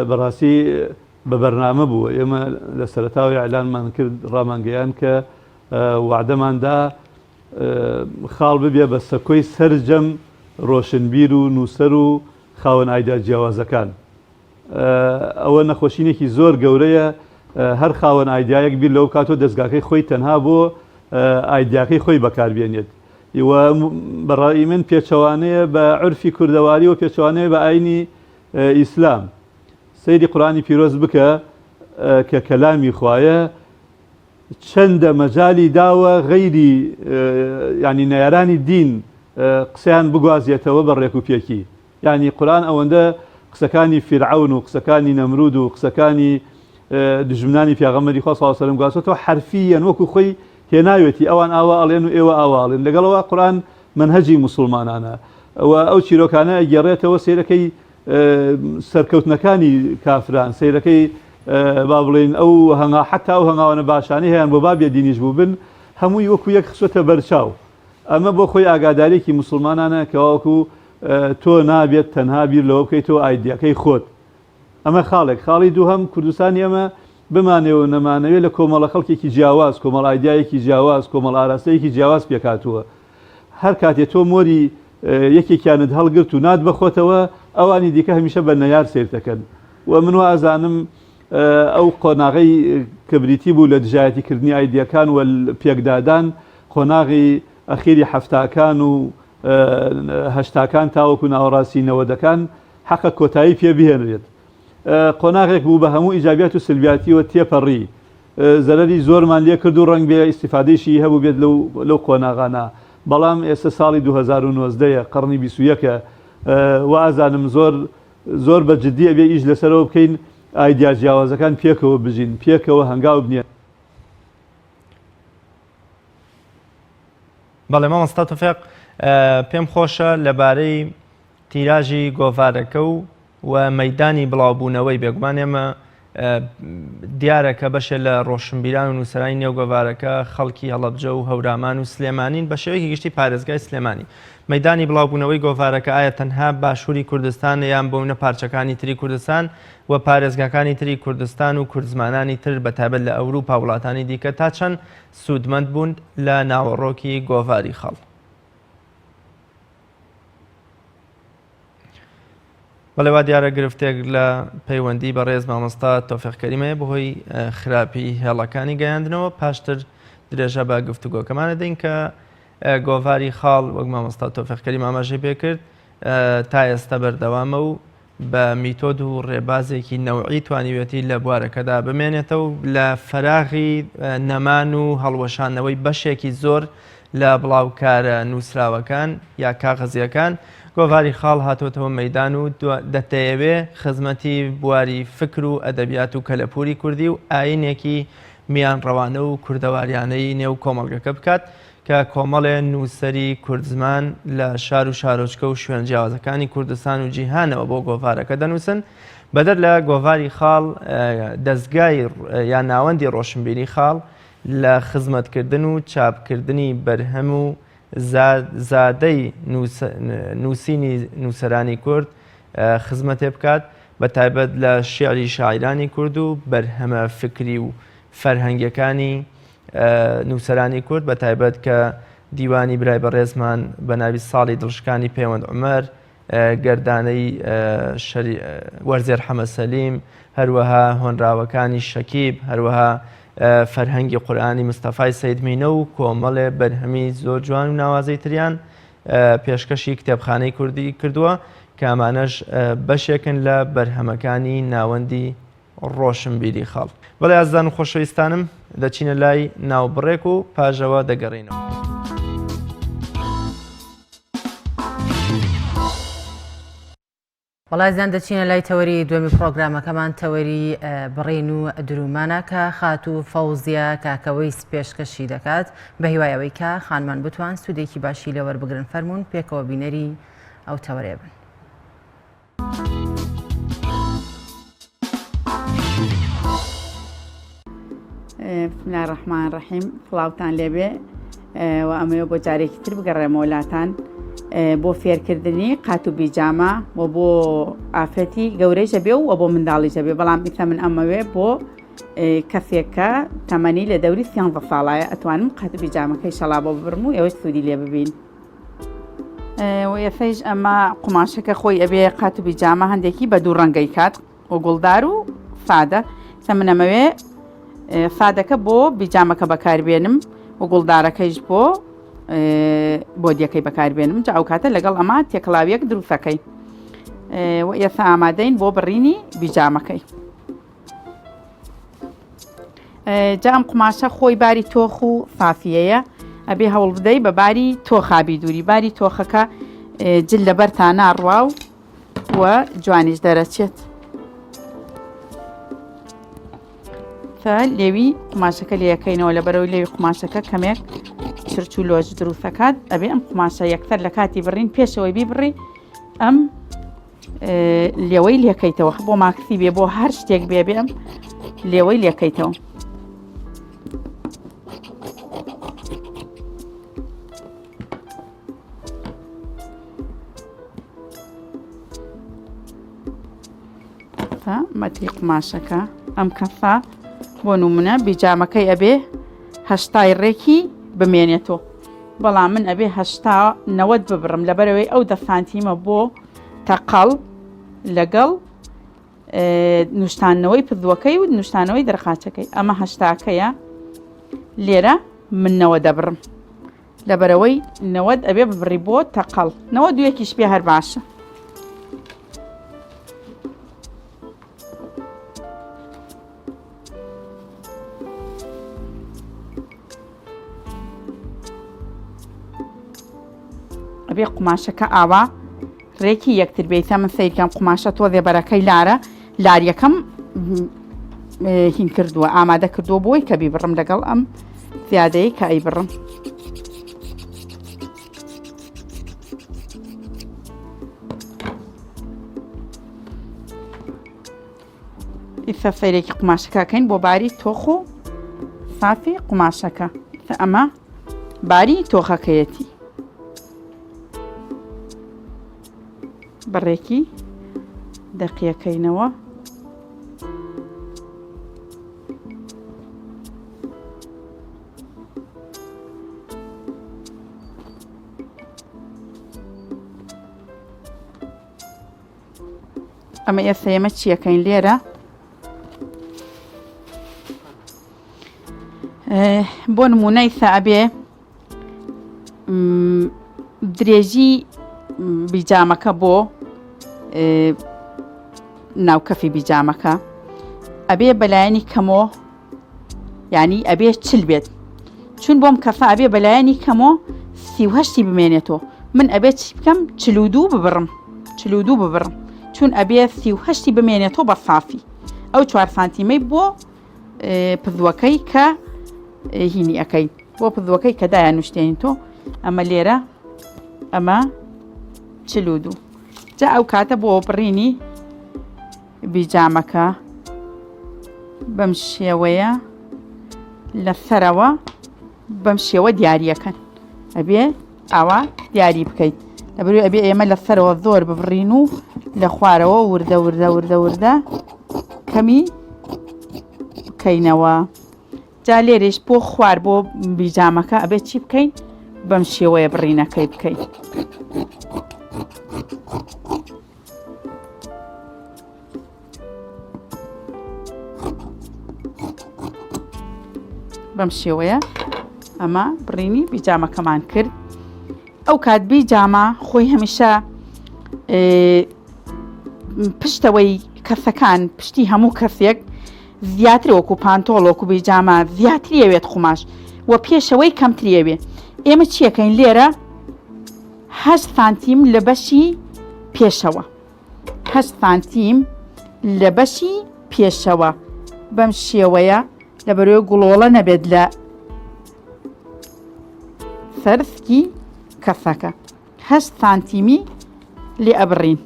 بەڕاستی بە بەرنامە بوو ئێمە لە سەرەتاوە ئیعلانمان کرد ڕامانگەیان کە وەعدەمان دا خاڵ ببێ بە سەکۆی سەرجەم ڕۆشنبیر و نووسەر و خاوەن ئایدیا جیاوازەکان ئەوە نەخۆشینێکی زۆر گەورەیە هەر خاوەن ئایدیایەک بیر لەوە بکاتەوە دەستگاکەی خۆی تەنها بۆ ئایدیاکەی خۆی بەکاربێنێت و بەڕای من پێچەوانەیە بە عورفی کوردەواری و پێچەوانەیە بە ئاینی ئیسلام سەیری قورئانی پیرۆز بکە کە کەلامی خوایە چەندە مەجالی داوە غەیری یعنی نەیارانی دین قسەیان بگوازێتەوە بە ڕێک و پێکی یعنی قورئان ئەوەندە قسەکانی فیرعەون و قسەکانی نەمرود و قسەکانی دژمنانی پیاغەمبەری خوا صلی الله علیه و سلم گواستۆتەوە حرفیەن وەکو خۆی هێناوێتی ئەوان ئاوا ئەڵێن و ئێوە ئاوا ئەڵێن لەگەڵەوە قورئان مەنهەجی موسڵمانانە و ئەو چیرۆکانە ئەگێڕێتەوە سەیرەکەی سەرکەوتنەکانی کافران سەیرەکەی با بڵێین ئەو هەنگا حتا ئەو هەنگاوانە باشانەی هەیان بۆ با بێدینیش بووبن هەمووی وەکو یەک خستۆتە بەرچاو ئەمە بۆ خۆی ئاگادارێکی موسڵمانانە کەواکو تۆ نابێت تەنها بیر لەوە بکەیتەوە ئایدیاکەی خۆت ئەمە خاڵێک، خاڵی دووهەم، کوردستانی ئێمە بمانەوێ و نەمانەوێ لە کۆمەڵە خەڵکێکی جیاواز، کۆمەڵ ئایدیایەکی جیاواز، کۆمەڵ ئاراستەیەکی جیاواز پێکهاتووە. هەر کاتێ تۆ مۆری یەکێکیانت هەڵگرت و نات بە خۆتەوە، ئەوانی دیکە هەمیشە بە نەیار سەیرت دەکەن. و من وا ئەزانم ئەو قۆناغەی کە بریتی بوو لە دژایەتی کردنی ئایدیاکان و پێکدادان، قۆناغی ئەخیری حەفتاکان و هەشتاکان تاوەکو ناوەڕاستی نەوەدەکان، حەقە کۆتایی پێ بهێنرێت. قۆناغێک بوو بە هەموو ئیجابیات و سلبیاتیەوە تێپەڕی، زەرەری زۆرمان لێ کرد و ڕەنگبێ ئیستیفادەیشی هەبووبێت لەو لەو قۆناغانە، بەڵام ئێستە ساڵی 2019 ە، قەڕنی 21 ە، وائەزانم زۆر زۆر بە جدی ئەبێ ئیش لەسەرەوە بکەین، ئایدیا جیاوازەکان پێکەوە بژین، پێکەوە هەنگاو بنێن. بەڵێ مامۆستا تۆفیق پێم خۆشە لەبارەی تیراژی گۆڤارەکە و و مەیدانی بڵاوبوونەوەی بێگومان ئێمە دیارە کە بەشێ لە ڕۆشنبیران و نووسەرانی نێو گۆڤارەکە خەڵکی هەڵەبجە و هەورامان و سلێمانین بە شێوەیەکی گشتی پارێزگای سلێمانی مەیدانی بڵاوبوونەوەی گۆڤارەکە ئایا تەنها باشووری کوردستان یان بۆ پارچەکانی تری کوردستان و پارێزگاکانی تری کوردستان و کوردزمانانی تر بە تایبەت لە ئەوروپا وڵاتانی دیکە تا چەند سوودمەند بوون لە ناوەڕۆکی گۆڤاری خەڵ؟ بەڵێ وا دیارە گرفتێک لە پەیوەندی بەڕێز مامۆستا تۆفیق کەریم هەیە بەهۆی خراپی هێڵەکانی گەیاندنەوە پاشتر درێژە بە گفتوگۆکەمان دەدەین کە گۆڤاری خاڵ وەک مامۆستا تۆفیق کەریم ئاماژەی پێکرد تا ئێستا بەردەوامە و بە میتۆد و ڕێبازێکی نەوعی توانیوێتی لە بوارەکەدا بمێنێتەوە لە فەراغی نەمان و هەڵوەشاندنەوەی بەشێکی زۆر لە بڵاوکارە نووسراوەکان یا کاغەزییەکان، گۆڤاری خاڵ هاتۆتەوە مەیدان و دەتەیەوێ خزمەتی بواری فکر و ئەدەبیات و کەلەپووری کوردی و ئایینێکی میانڕەوانە و کوردەواریانەی نێو کۆمەڵگەکە بکات کە کۆمەڵێ نووسەری کوردزمان لە شار و شارۆچکە و شوێنە جیاوازەکانی کوردستان و جیهانەوە بۆ گۆڤارەکە دەنووسن. بەدەر لە گۆڤاری خاڵ، دەزگای یا ناوەندی ڕۆشنبیری خاڵ لە خزمەتکردن و چاپکردنی بەرهەم و زادەی نووسینی نووسەرانی کورد خزمەتێ بکات، بە تایبەت لە شیعری شاعیرانی کورد و بەرهەمە فکری و فەرهەنگیەکانی نووسەرانی کورد بە تایبەت کە دیوانی برای بەڕێزمان بە ناوی ساڵی دڵشکانی پەیوەند عومەر، گەردانەی وەرزێر حەمە سەلیم، هەروەها هۆنراوەکانی شەکیب، هەروەها فەرهەنگی قورئانی مستەفای سەید مینە و کۆمەڵێ بەرهەمی زۆر جوان و ناوازەی تریان پێشکەشی کتێبخانەی کوردی کردووە کە ئەمانەش بەشێکن لە بەرهەمەکانی ناوەندی ڕۆشنبیری خاڵ. بەڵێ ئازیزان و خۆشەویستانم دەچینە لای ناوبڕێک و پاژەوە دەگەڕێینەوە. وەڵا ئازیزان دەچینە لای تەوەری دووەمی پڕۆگرامەکەمان تەوەری بڕین و درومانە کە خاتوو فەوزیە کاکەوەیس پێشکەشی دەکات بە هیوای ئەوەی کە خانمان بتوان سوودێکی باشی لێ وەربگرن فەرموون پێکەوە بینەری ئەو تەوەرەیە بن. بسم الله الرحمن الرحیم سڵاوتان لێبێ و ئەمەوێ بۆ جارێکی تر بگەڕێمەوە لاتان بۆ فێرکردنی قات و بیجامە و بۆ ئافرەتی گەورەی ژەبێ و بۆ منداڵی ژەبێ بەڵام ئیسا من ئەمەوێ بۆ کەسێک کە تەمەنی لە دەوری سیانزە ساڵایە ئەتوانم قات و بیجامەکەی شەڵا بۆ ببرم و ئێوەش سوودی لێ ببین. و ئێسەیش ئەمە قوماشەکە خۆی ئەبێ قات و بیجامە هەندێکی بە دوو ڕەنگەی کات و گوڵدار و سادە سە من ئەمەوێ سادەکە بۆ بیجامەکە بەکاربێنم و گوڵدارەکەیش بۆ بۆدیەکەی بەکاربێنم جا ئەو کاتە لەگەڵ ئەمە تێکەڵاویەک دروستەکەی و ئێستا ئامادەین بۆ بڕینی بیجامەکەی. جا ئەم قوماشە خۆی باری تۆخ و سافیەیە ئەبێ هەوڵ بدەی بە باری تۆخابی دووری باری تۆخەکە جل لەبەر تا ناڕوا و و جوانیش دەرەچێت تا لێوی قوماشەکە لەکەینەوە لە بەرەوەی لێوی قوماشەکە کەمێک چرچ و لۆژ دروستەکات ئەبێ ئەم قوماشە یەکسەر لە کاتی بڕین پێشەوەی بیبڕی ئەم لێوەی لێکەیتەوە بۆ ماکسی بێ بۆ هەر شتێک بێ بێم لێوەی لێکەیتەوە. مەتری قوماشەکە ئەم کەسە بۆ نمونە بیجامەکەی ئەبێ هەشتای ڕێکی بمێنێتەوە بەڵام من ئەبێ 80 نەوەت ببڕم لەبەرەوەی ئەو دە سانتیمە بۆ تەقەڵ لەگەڵ نوشتانەوەی پردووەکەی و نوشتانەوەی دەرخاچەکەی ئەمە هەشتاکەیە لێرە من نەوە دەبڕم لەبەرەوەی نەوەت ئەبێ ببڕی بۆ تەقەڵ نەوە دویەکیش پێ هەر باشە. ئەبێ قوماشەکە ئاوا ڕێکی یەکتر بێتە من سیرکەم قوماشە تۆزێ بەرەکەی لارە لاریەکەم هین کردووە ئامادە کردووە بۆی کە بیبڕم لەگەڵ ئەم زیادەیە کە ئەی بڕم. ئیستا سەیرێکی قوماشەکەکەین بۆ باری تۆخ و سافی قوماشەکە ئەمە باری تۆخەکەیەتی بەڕێکی دەقیەکەینەوە. ئەمە ئێستا ئێمە چیەکەین لێرە بۆ نمونەی سابێ درێژی بیجامەکە بۆ ناوکەفی بیجامەکە ئەبێ بەلایەنی کەمۆ یانی ئەبێ چل بێت چون بۆم کەفە ئەبێ بەلایەنی کەمۆ سیهشتی بمێنێتەوە من ئەبێ چی بکەم چلودوو ببڕم چلودوو ببڕم چون ئەبێ سیهشتی بمێنێتەوە بە سافی ئەو چوار سانتیمەی بۆ پزوەکەی کە هینی ئەەکەی بۆ پزوەکەی کە دایان نوشتێنین تۆ ئەمە لێرە ئەمە چلودوو جا ئەو کاتە بۆ بڕینی بیجامەکە بەم شێوەیە لە سەرەوە بەم شێوە دیاریەکەن ئەبێ ئاوا دیاری بکەیت لەبەروی ئەبێ ئێمە لە سەرەوە زۆر ببڕین و لە خوارەوە وردە وردە وردە وردە کەمی بکەینەوە جا لێرەش بۆ خوار بۆ بیجامەکە ئەبێت چی بکەین بەم شێوەیە بڕینەکەی بکەین. بەم شێوەیە ئەمە بڕینی بیجامەکەمان کرد ئەو کات بیجامە خۆی هەمیشە پشتەوەی کەسەکان پشتی هەموو کەسێک زیاتر وەکو پانتۆڵ وەکو بیجامە زیاتری ئەوێت قوماش و پێشەوەی کەمتری ئەوێ ئێمە چیەکەین لێرە هەشت سانتیم لە بەشی پێشەوە هەشت سانتیم لە بەشی پێشەوە بەم شێوەیە لە بەرەوەی گوڵۆڵە نەبێت لە سەرسکی کەسەکە هەشت سانتیمی لێ ئەبڕین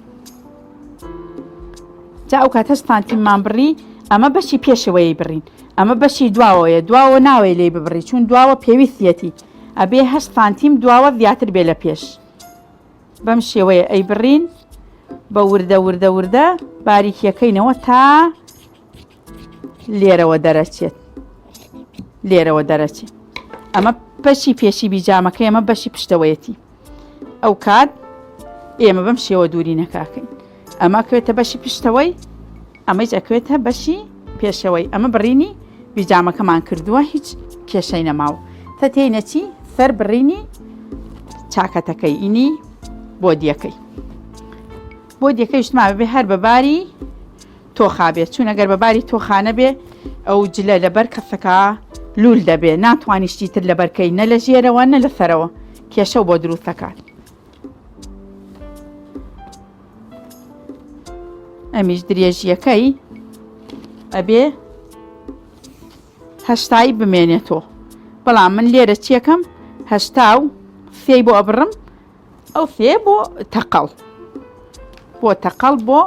جا ئەو کات هەشت سانتیممان بڕی ئەمە بەشی پێشەوەی بڕین ئەمە بەشی دواوەیە دواوە ناوێ لێی ببڕی چون دواوە پێویستیەتی ئەبێ هەشت سانتیم دواوە زیاتر بێ لە پێش بەم شێوەیە ئەی بڕین بە وردە وردە وردە باریکیەکەینەوە تا لێرەوە دەرەچێت لێرەوە دەرەچێت ئەمە بەشی پێشی بیجامەکەی ئەمە بەشی پشتەوەیەتی ئەو کات ئێمە بەم شێوە دووری نەکاکەین ئەمە کوێتە بەشی پشتەوەی ئەمەیش ئەکوێتە بەشی پێشەوەی ئەمە بڕینی بیجامەکەمان کردووە هیچ کێشەی نەماوە تە تێینە چی سەر بڕینی چاکەتەکەی ئینی بۆدیەکەی بۆ دیەکەی شتما بێ هەر بەباری تۆخا بێت چون ئەگەر بەباری تۆخانە بێ ئەو جلە لەبەر کەسەکە لول دەبێ ناتوانانی شتی تر لەبەرکەی نە لە ژێرەوە نە لە سەرەوە کێشە بۆ دروستەکات ئەمیش درێژیەکەی ئەبێ هەشتایی بمێنێتەوە بەڵام من لێرە چیەکەم هەشتا و سێی بۆ ئەبڕم ئەو سێ بۆ تەقەڵ بۆ تەقەڵ بۆ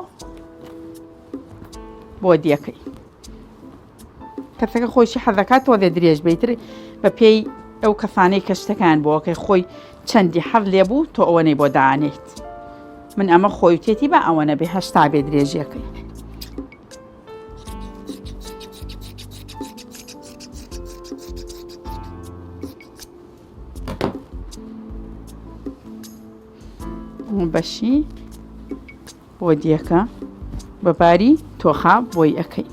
بۆ دیەکەی کەسەکە خۆشی حەزەکات تۆزێ درێژ بیتر بە پێی ئەو کەسانەی کە شتەکان بۆەکەی خۆی چەندی حەز لێ بوو تۆ ئەوەنەی بۆ دانێیت من ئەمە خۆیتێتی بە ئەوە نەبێ هەشتا بێ درێژیەکەی. بەشی بۆدیەکە بە باری تۆخا بۆی ئەەکەی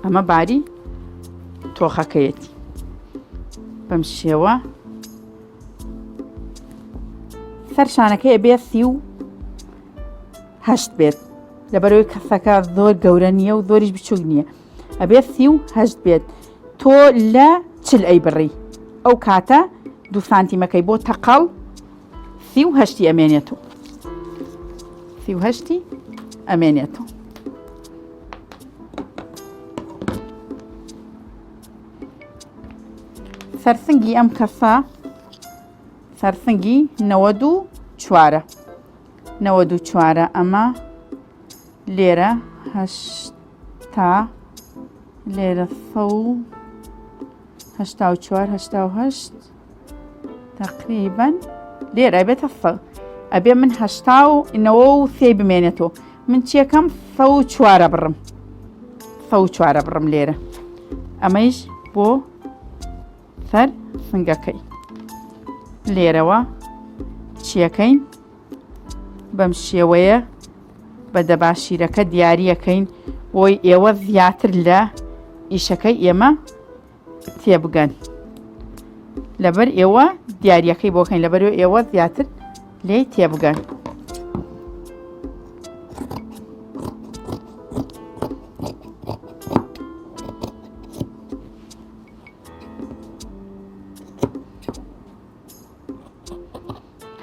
ئەمە باری تۆخەکەیەتی بەم شێوە سەر شانەکەی ئەبێ 38 بێت لەبەرەوەی کەسەکە زۆر گەورە نییە و زۆریش بچوک نییە ئەبێ 38 بێت تۆ لە چل ئەی بڕی ئەو کاتە دو سانتیمەکەی بۆ تەقەڵ. 38ی ئەمێنێتەوە 38ی ئەمێنێتەوە سەرسنگی ئەم کەسە سەرسنگی 94ە 94 ئەمە لێرە هەشتا لێرە سە و هەشتا و چوار هەشتا و هەشت تقریبا لێرە ئەبێتە سە ئەبێ من هەشتا و نەوە و سێ بمێنێتەوە من چیەکەم سە و چوارە بڕم سە و چوارە بڕم لێرە ئەمەیش بۆ سەر سنگەکەی لێرەوە چیەکەین بەم شێوەیە بە دەباشیرەکە دیاریەکەین بۆی ئێوە زیاتر لە ئیشەکەی ئێمە تێبگەن لەبەر ئێوە دیاریەکەی بۆکەین لەبەر ئێوە زیاتر لێی تێبگەن.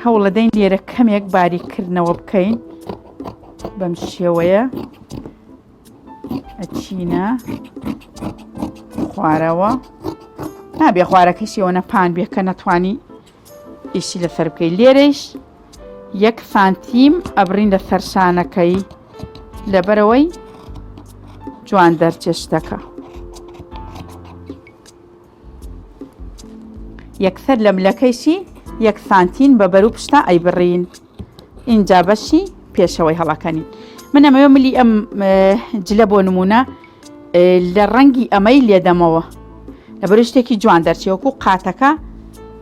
هەوڵەدەین لێرە کەمێک باریکردنەوە بکەین بەم شێوەیە ئەچینە خوارەوە نابێ خوارەکەشی ئەوەنە پان بێ کە نەتوانی ئیشی لەسەر بکەی لێرەیش یەک سانتیم ئەبڕین لە سەرشانەکەی لەبەرەوەی جوان دەرچێ شتەکە. یەکسەر لە ملەکەیشی یەک سانتین بە بەرو پشتا ئەیبڕین ئینجا بەشی پێشەوەی هەڵەکەنین من ئەمەوێ ملی ئەم جلە بۆ نمونە لە ڕەنگی ئەمەی لێدەمەوە لەبەر شتێکی جوان دەرچێ وەکو قاتەکە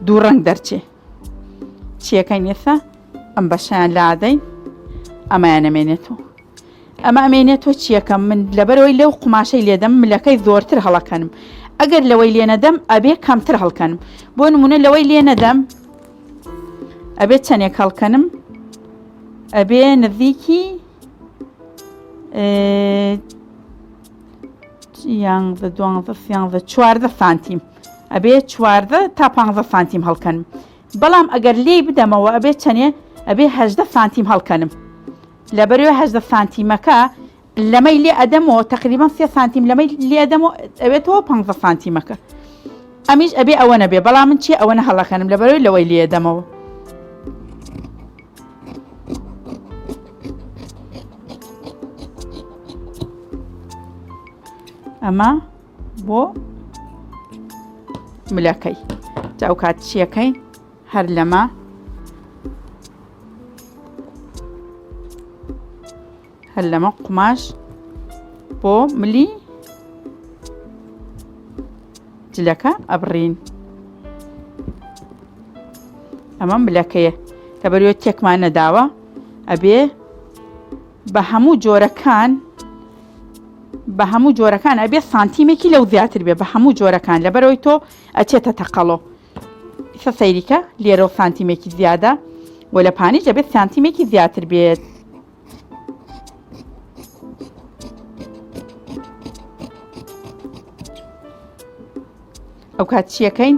دوو ڕەنگ دەرچێ چیەکەین ئێستا ئەم بەشیان لادەین ئەمایان نەمێنێتەوە ئەمە ئەمێنێتەوە چیەکەم من لەبەرەوەی لەو قوماشەی لێدەم ملەکەی زۆرتر هەڵەکەنم ئەگەر لەوەی لێ نەدەم ئەبێ کەمتر هەڵکەنم بۆ نمونە لەوەی لێ نەدەم ئەبێ چەندێک هەڵکەنم ئەبێ نزیکی یانزە دوانزە سیانزە چواردە سانتیم ئەبێ چواردە تا پ سانتیم هەڵکەنم بەڵام ئەگەر لێی بدەمەوە ئەبێ چەنێ ئەبێ هەژدە سانتیم هەڵکەنم لەبەرەوەی 18 سانتیمەکە لەمەی لێ ئەدەمەوە تقریبا سێ سانتیم لەمەی لێ ئەدەمەوە ئەوێتەوە 15 سانتیمەکە ئەمیش ئەبێ ئەوە نەبێ بەڵام من چی ئەوە هەڵەکەنم لەبەرەوەی لەوەی لێ ئەدەمەوە ئەمە بۆ ملەکەی جا ئەو کات چیەکەین هەر لەمە هەر لەمە قوماش بۆ ملی جلەکە ئەبڕین ئەمە ملەکەیە لەبەروێ تێکمان نەداوە ئەبێ بە هەموو جۆرەکان بە هەموو جۆرەکان ئەبێ سانتیمێکی لەو زیاتر بێ بە هەموو جۆرەکان لەبەرەوەی تۆ ئەچێتە تەقەڵۆ ئیسە سەیریکە لێرەوە سانتیمێکی زیادە و لە پانیش دەبێت سانتیمێکی زیاتر بێت. ئەو کات چیەکەین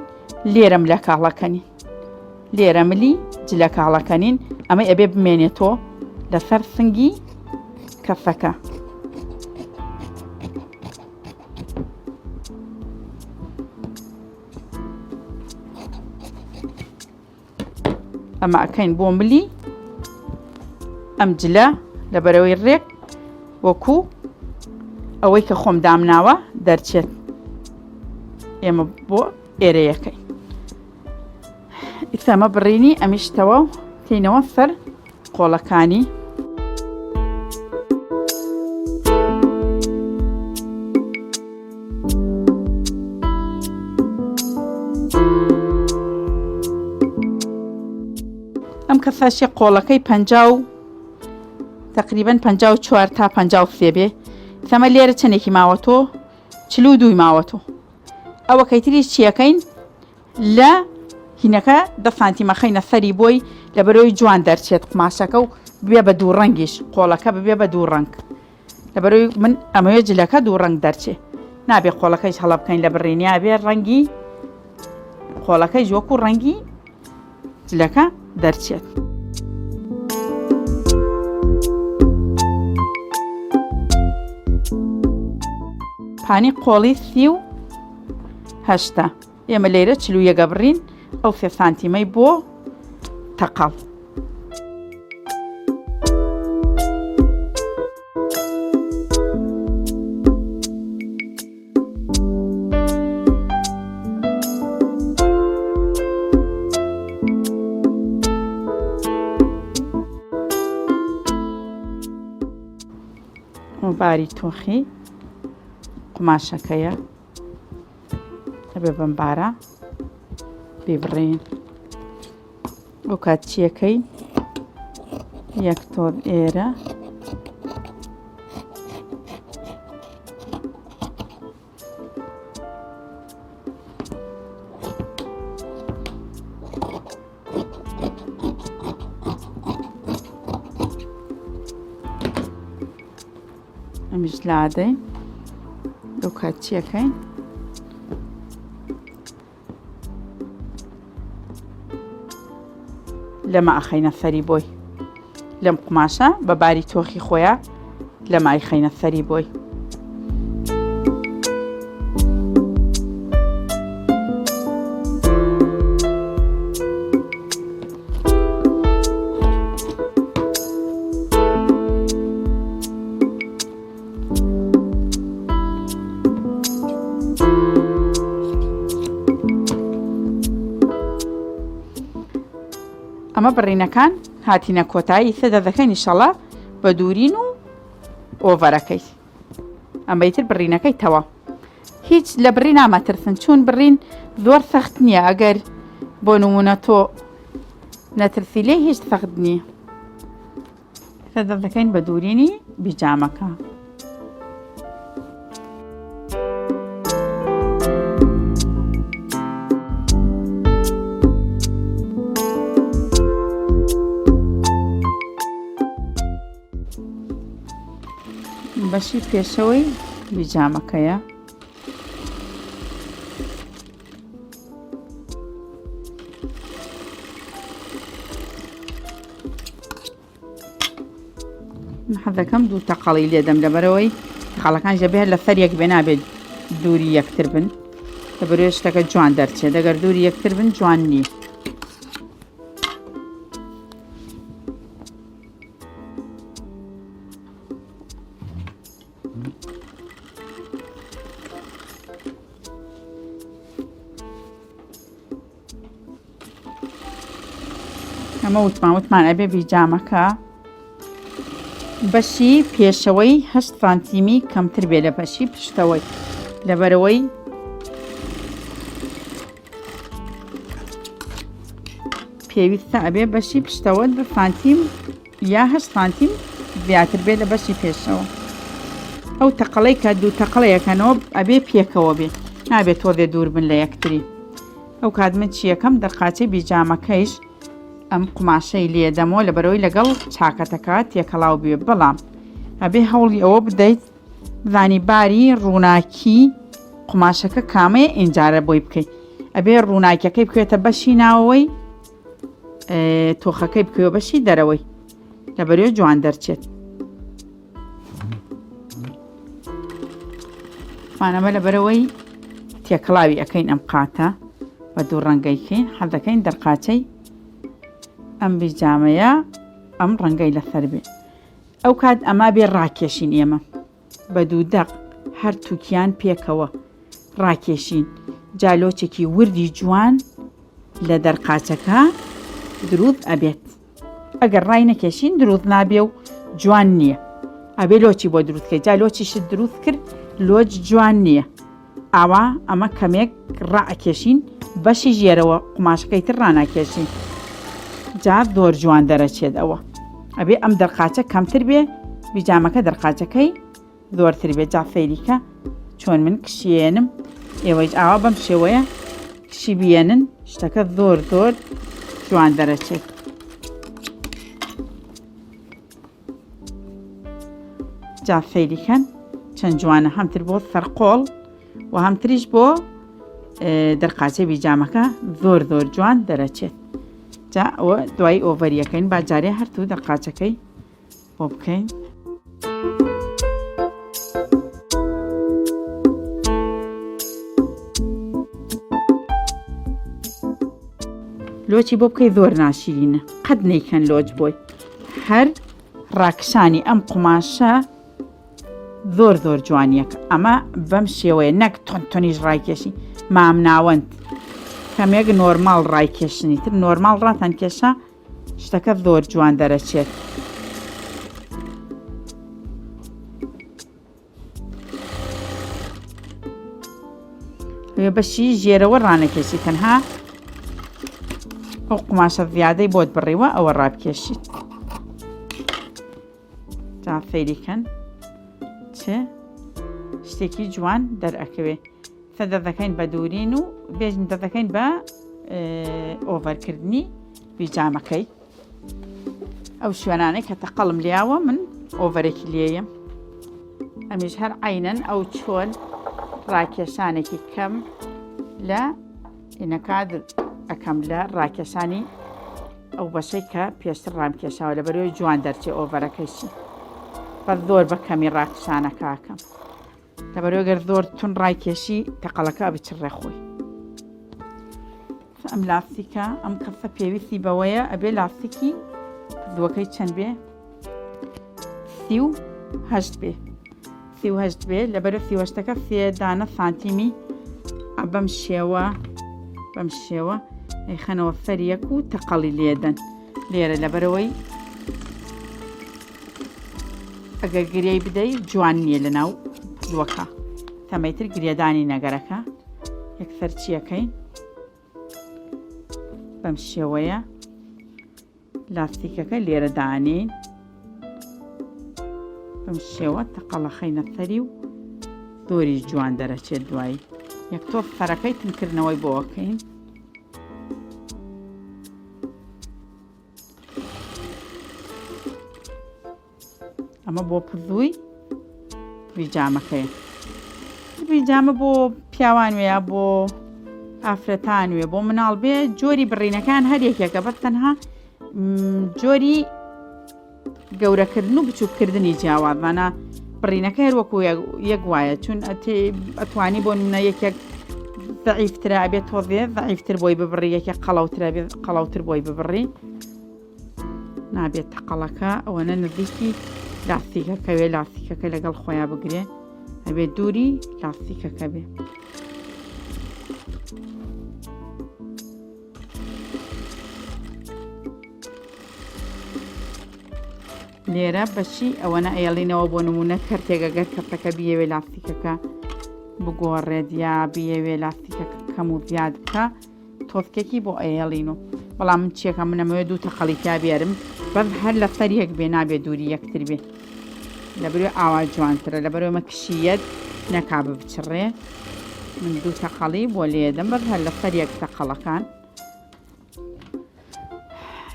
لێرەم لە کاڵەکەنین لێرە ملی جلە کاڵەکەنین ئەمە ئەبێ بمێنێتەوە لەسەر سنگی کەسەکە. ئەمە ئەکەین بۆ ملی ئەم جلە لەبەرەوەی ڕێک وەکو ئەوەی کە خۆم دامناوە دەرچێت ئێمە بۆ ئێرەیەکەی ئیسەمە بڕینی ئەمیشتەوە و تینەوە سەر قۆڵەکانی. ئەم کەساشی قۆڵەکەی پ و تقریبا 54 تا 53 بێ سەمە لێرە چەندێکی ماوەتۆ چلو دووی ماوەتۆ ئەوە کەیتریش چیەکەین لە هینەکە دە سانتیم ئەخەینە سەری بۆی لەبەرەوەی جوان دەرچێت قوماشەکە و ببێ بە دوو ڕەنگیش قۆڵەکە ببێ بە دوو ڕەنگ لەبەرەوەی من ئەمەوێ جلەکە دوو ڕەنگ دەرچێ نابێ قۆڵەکەیش هەڵە بکەین لە بڕینیا بێ ڕەنگی قۆڵەکەیش وەکو ڕەنگی جلەکە دەرچێت. پانی قۆڵی 38 ە. ئێمە لێرە 41 ئەبڕین ئەو سێ سانتیمەی بۆ تەقەڵ. باری تۆخی قوماشەکەیە ئەبێ بەم بارە بیبڕین ئەو کات چیەکەی یەک تۆر ئێرە ئەمیش لادەین ئەو کات چیەکەین لەمە ئەخەینە سەری بۆی لەم قوماشە بە باری تۆخی خۆیان لەمە ئەیخەینە سەری بۆی. ئەمە بڕینەکان هاتینە کۆتایی سێ دەزەکەین ئیشەڵا بە دوورین و ئۆڤەرەکەی ئەمەی تر بڕینەکەی تەواو هیچ لە بڕی نامەترسن چون بڕین زۆر سەخت نییە ئەگەر بۆ نمونە تۆ نەترسی لێ هیچ سەخت نییە دەکەین بە دوورینی بیجامەکە. بەشی پێشەوەی بیجامەکەیە. حەزەکەم دوو تەقەڵی لێدەم لەبەرەوەی خاڵەکان ژەبێ لەسەر یەک بێ نابێت دووری یەکتر بن لەبەرەوەی شتەکە جوان دەرچێت دەگەر دووری یەکتر بن جوان نییە. ئەمە وتمان وتمان ئەبێ بیجامەکە بەشی پێشەوەی هەشت سانتیمی کەمتر بێ لە بەشی پشتەوەی لەبەرەوەی پێویستە ئەبێ بەشی پشتەوە دو سانتیم یا هەشت سانتیم زیاتر بێت لە بەشی پێشەوە ئەو تەقەڵەی کە دوو تەقەڵەیەکەنەوە ئەبێ پێکەوە بێ نابێت تۆزێ دوور بن لە یەکتری ئەو کات من چیەکەم دەرقاچەی بیجامەکەیش ئەم قوماشەی لێدەمەوە لە بەرەوەی لەگەڵ چاکەتەکە تێکەڵاو بێ بەڵام ئەبێ هەوڵی ئەوە بدەیت بزانی باری ڕووناکی قوماشەکە کامەیە ئینجارە بۆی بکەیت ئەبێ ڕووناکیەکەی بکەوێتە بەشی ناوەوەی تۆخەکەی بکەوە بەشی دەرەوەی لەبەرێ جوان دەرچێت مانەمە لەبەرەوەی تێکەڵاوی ئەەکەین ئەم قاتە بە دوو ڕەنگەیکەین حەزەکەین دەرقاچەی ئەم بیجامەیە ئەم ڕەنگەی لەسەر بێ ئەو کات ئەما بێ ڕاکێشین ئێمە بە دوو دەق هەر توکیان پێکەوە ڕاکێشین جا لۆچێکی وردی جوان لە دەرقاچەکە دروست ئەبێت ئەگەر ڕای نەکێشین دروست نابێ و جوان نییە ئەبێ لۆچی بۆ دروست کەی جا لۆچیشت دروست کرد لۆچ جوان نییە ئاوا ئەمە کەمێک ڕائەکێشین بەشی ژێرەوە قوماشەکەی تر ڕاناکێشین جا زۆر جوان دەرەچێت ئەوە ئەبێ ئەم دەرقاچە کەمتر بێ بیجامەکە دەرقاچەکەی زۆرتر بێت جا سەیریکە چۆن من کشیێنم ئێوەیش ئاوا بەم شێوەیە کشی بیێنن شتەکە زۆر زۆر جوان دەرەچێت جا سەیریکەن چەند جوانە هەمتر بۆ سەرقۆڵ و هەمتریش بۆ دەرقاچەی بیجامەکە زۆر زۆر جوان دەرەچێت جا ئەوە دوای ئۆڤەریەکەین با جارێ هەرتوو دەرقاچەکەی بۆ بکەین. لۆچی بۆ بکەی زۆر ناشرینە قەت نەیکەن لۆچ بۆی هەر ڕاکشانی ئەم قوماشە زۆر زۆر جوانیەک ئەمە بەم شێوەیە نەک تون تونیش ڕایکێشی مامناوەند کەمێک نۆرماڵ ڕایکێشنی تر نۆرماڵ ڕاتان کێشا شتەکە زۆر جوان دەرەچێت. بەشی ژێرەوە ڕانەکێشی تەنها ئەو قوماشە زیادەی بۆت بڕیوە ئەوە ڕابکێشیت جا سەیری کەن چ شتێکی جوان دەرئەکەوێ سە دەزەکەین بە دوورین و بێژن دەزەکەین بە ئۆڤەرکردنی بیجامەکەی ئەو شوێنانەی کە تەقەڵم لیاوە من ئۆڤەرێکی لێیە ئەمیش هەر عینەن ئەو چۆن ڕاکێشانێکی کەم لە ئینەکات ئەەکەم لە ڕاکێشانی ئەو بەشەی کە پێشتر ڕامکێشاوە لەبەرەوەی جوان دەرچێ ئۆڤەرەکەیشی بەس زۆر بە کەمی ڕاکشانەکەکەم لەبەرەوە گەر زۆر تون ڕایکێشی تەقەڵەکە بچڕێ خۆی ئەم لاستیکە ئەم کەسە پێویستی بەوەیە ئەبێ لاستیکی پزوەکەی چەند بێ 38 بێ 38 بێ لەبەرە سیوەشتەکە سێ دانە سانتیمی بەم شێوە بەم شێوە ئەیخەنەوە سەر یەک و تەقەڵی لێدەن لێرە لەبەرەوەی ئەگەر گرێی بدەی جوان نییە لە ناو پزوەکە تەمەیتر گرێدانی نەگەرەکە یەکسەر چیەکەین بەم شێوەیە لاستیکەکە لێرە دانێین بەم شێوە تەقەڵەخەینە سەری و زۆریش جوان دەرەچێت دوایی یەک تۆ سەرەکەی تنکردنەوەی بۆەکەین ئەمە بۆ پزووی بیجامەکەی بیجامە بۆ پیاوان وێ یا بۆ ئافرەتان وێ بۆ مناڵ بێ جۆری بڕینەکان هەر یەکێکە بەس تەنها جۆری گەورەکردن و بچووککردنی جیاوازانە بڕینەکە هەر وەکو یەک وایە چون ئەتوانی بۆ نمونە یەکێک ضعیفترە ئەبێت تۆزێ ضعیفتر بۆی ببڕی یەکێک قەڵەوترە بێت قەڵەوتر بۆی ببڕی نابێت تەقەڵەکە ئەوەنە نزیکی لاستیکەکە وێ لاستیکەکە لەگەڵ خۆیان بگرێ ئەبێت دووری لاستیکەکە بێ. لێرە بەچی ئەوەنە ئەیەڵینەوە بۆ نمونە کەرتێک ئەگەر کەسەکە بیەوێ لاستیکەکە بگۆڕێت یا بیەوێ لاستیکەکە کەم و زیاد بکە تۆزکێکی بۆ ئەیەڵین و بەڵام من چیەکە منەمەوێ دوو تەقەڵی تیا بێرم بەس هەر لەسەر یەک بێ نابێ دووری یەکتر بێ لەبەرێ ئاوا جوانترە لەبەرەوە مە کشیەت نەکا ببچڕێ من دوو تەقەڵی بۆ لێدەم بەس هەر لەسەر یەک تەقەڵەکان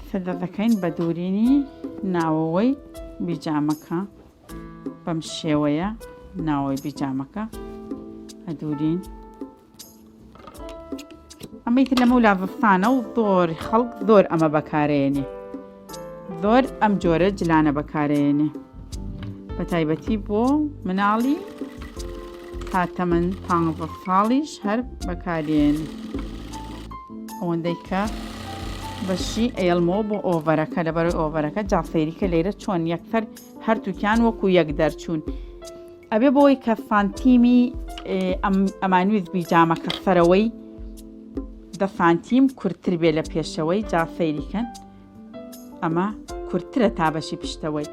سەدە دەکەین بە دوورینی ناوەوەی بیجامەکە بەم شێوەیە ناوەوەی بیجامەکە ئەدورین ئەمەی تر لەمە لازستانە و زۆر خەڵک زۆر ئەمە بەکارێنێ زۆر ئەم جۆرە جلانە بەکارێنێ بە تایبەتی بۆ مناڵی تا تەمەن پ ساڵیش هەر بەکارێن ئەوەندەی کە بەشی ئێڵمەوە بۆ ئۆڤەرەکە لەبەرەوەی ئۆڤەرەکە جاسەیریکە لێرە چۆن یەکسەر هەرتووکیان وەکو یەک دەرچوون ئەبێ بۆی کە سانتیمی ئەمانویست بیجامەکە سەرەوەی دە سانتیم کورتتر بێ لە پێشەوەی جا سەیری کەن ئەمە کورتترە تا بەشی پشتەوەی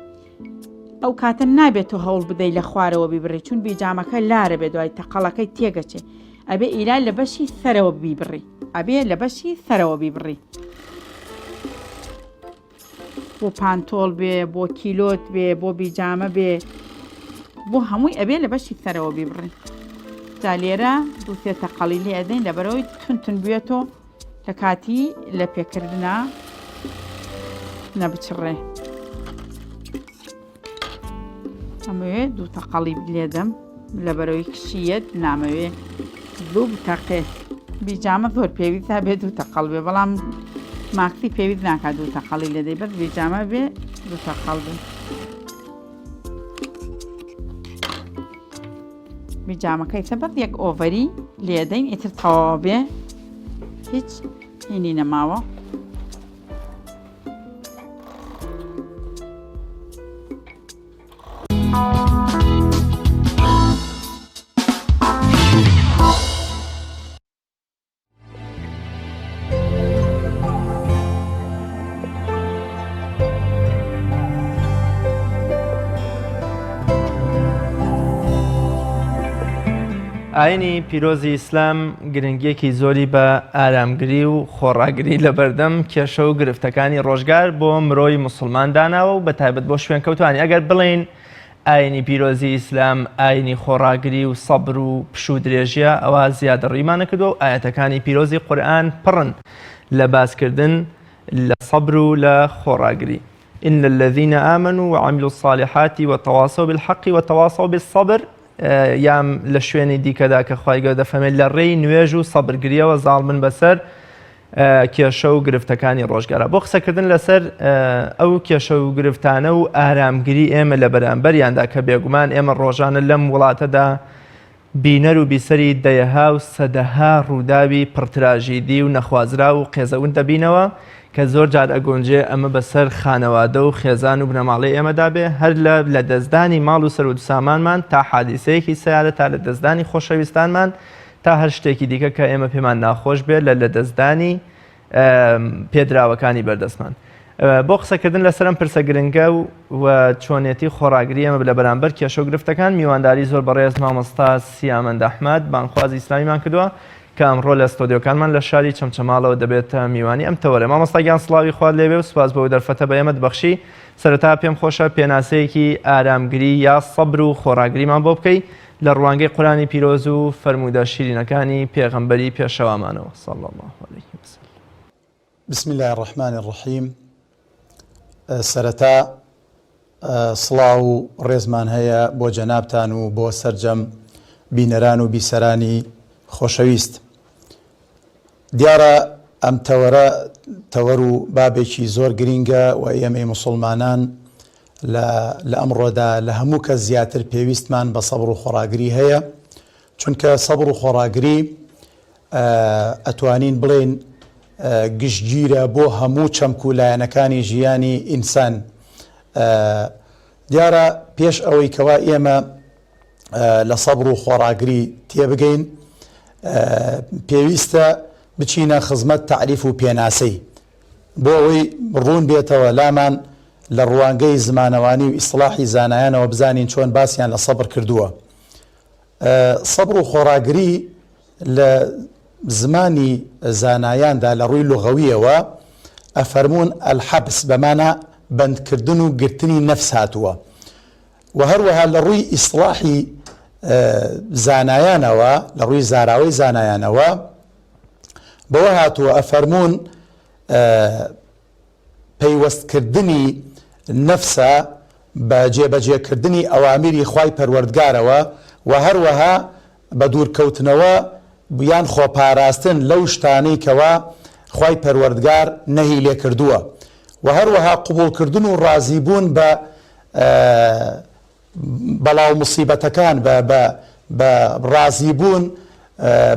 ئەو کاتە نابێت تۆ هەوڵ بدەی لە خوارەوە بیبڕی چون بیجامەکە لارە بێ دوای تەقەڵەکەی تێگەچێ ئەبێ ئیلا لە بەشی سەرەوە بیبڕی ئەبێ لە بەشی سەرەوە بیبڕی بۆ پانتۆڵ بێ بۆ کیلۆت بێ بۆ بیجامە بێ بۆ هەمووی ئەبێ لە بەشی سەرەوە بیبڕین جا لێرە دووسێ تەقەڵی لێ ئەدەین لەبەرەوەی تون تون بێتەوە لە کاتی لە پێکردنا نەبچڕێ ئەمەوێ دوو تەقەڵی لێدەم لەبەرەوەی کشیەت نامەوێ زوو بتەقێ بیجامە زۆر پێویستە بێ دوو تەقەڵ بێ بەڵام ماکسی پێویست ناکات دوو تەقەڵی لێدەی بەس بیجامە بێ دوو تەقەڵ بێ بیجامەکەی سە بەس یەک ئۆڤەری لێدەین ئیتر تەواو بێ هیچ هینی نەماوە. ئاینی پیرۆزی ئیسلام گرنگیەکی زۆری بە ئارامگری و خۆڕاگری لە بەردەم کێشە و گرفتەکانی ڕۆژگار بۆ مرۆی موسڵمان داناوە و بە تایبەت بۆ شوێنکەوتوانی ئەگەر بڵێین ئاینی پیرۆزی ئیسلام ئاینی خۆڕاگری و سەبر و پشوو درێژیە ئەوا زیادەڕیمان نەکردووە و ئایەتەکانی پیرۆزی قورئان پڕن لە باسکردن لە سەبر و لە خۆڕاگری إن الذين آمنوا وعملوا الصالحات وتواصوا بالحق وتواصوا بالصبر یام لە شوێنی دیکەدا کە خوای گەورە دەفەرمێت لە ڕێی نوێژ و سەبرگریەوە زاڵ بن بەسەر کێشە و گرفتەکانی ڕۆژگارە بۆ قسەکردن لەسەر ئەو کێشە و گرفتانە و ئارامگری ئێمە لە بەرامبەریاندا کە بێگومان ئێمە ڕۆژانە لەم وڵاتەدا بینەر و بیسەری دەیەها و سەدەها ڕووداوی پڕ تراژیدی و نەخوازراو و قێزەون دەبینەوە کە زۆر جار ئەگونجێ ئەمە بەسەر خانەوادە و خێزان و بنەماڵەی ئێمەدا بێ هەر لە لەدەستدانی ماڵ و سەروەت و سامانمان تا حادیسەیەکی سەیارە تا لەدەستدانی خۆشەویستانمان تا هەر شتێکی دیکە کە ئێمە پێمان ناخۆش بێ لە لەدەستدانی پێدراوەکانی بەردەستمان. بۆ قسەکردن لەسەر ئەم پرسە گرنگە و چۆنێتی خۆڕاگری ئێمە لە بەرامبەر کێشە و گرفتەکان میوانداری زۆر بەڕێز مامۆستا سیامەند ئەحمەد بانگخوازی ئیسلامیمان کردووە کە ئەمڕۆ لە ستۆدیۆکانمان لە شاری چەمچەماڵەوە دەبێتە میوانی ئەم تەوەرە. مامۆستا گیان سڵاوی خوات لێبێ و سوپاس بۆ دەرفەتە بە ئێمەت بەخشی. سەرەتا پێم خۆشە پێناسەیەکی ئارامگری یا سەبر و خۆڕاگریمان بۆ بکەی لە ڕوانگەی قورئانی پیرۆز و فەرموودە شیرینەکانی پێغەمبەری پێشەوامانەوە صلی اللە علیه وسلم. بسم اللە الرحمن الرحیم سەرەتا سڵاو و ڕێزمان هەیە بۆ جەنابتان و بۆ سەرجەم بینەران و بیسەرانی خۆشەویست. دیارە ئەم تەوەرە تەوەر و بابێکی زۆر گرینگە و ئێمەی موسوڵمانان لە لە ئەمڕۆدا لە هەموو کەس زیاتر پێویستمان بە سەبر و خۆڕاگری هەیە چونکە سەبر و خۆڕاگری ئەتوانین بڵێین گشتگیرە بۆ هەموو چەمک و لایەنەکانی ژیانی ئینسان دیارە پێش ئەوەی کەوا ئێمە لە سەبر و خۆڕاگری تێبگەین پێویستە بچینە خزمەت تەعریف و پێناسەی بۆ ئەوەی ڕوون بێتەوە لامان لە ڕوانگەی زمانەوانی و ئیسڵاحی زانایانەوە بزانین چۆن باسیان لە سەبر کردووە سەبر و خۆڕاگری لە زمانی زانایاندا لە ڕووی لغەویەوە ئەفەرموون الحبس بەمانا بەندکردن و گرتنی نەفس هاتووە وە هەروەها لە ڕووی ئیسڵاحی زانایانەوە، لە ڕووی زاراوەی زانایانەوە بەوە هاتووە ئەفەرموون پەیوەستکردنی نەفسە بە جێبەجێکردنی ئەوامیری خوای پەروەردگارەوە و هەروەها بە دوورکەوتنەوە یان خۆپاراستن لەو شتانەی کەوا خوای پەروەردگار نەهی لێکردووە و هەروەها قبوڵکردن و ڕازیبوون بە بەڵا و موسیبەتەکان بە بە بە ڕازی بوون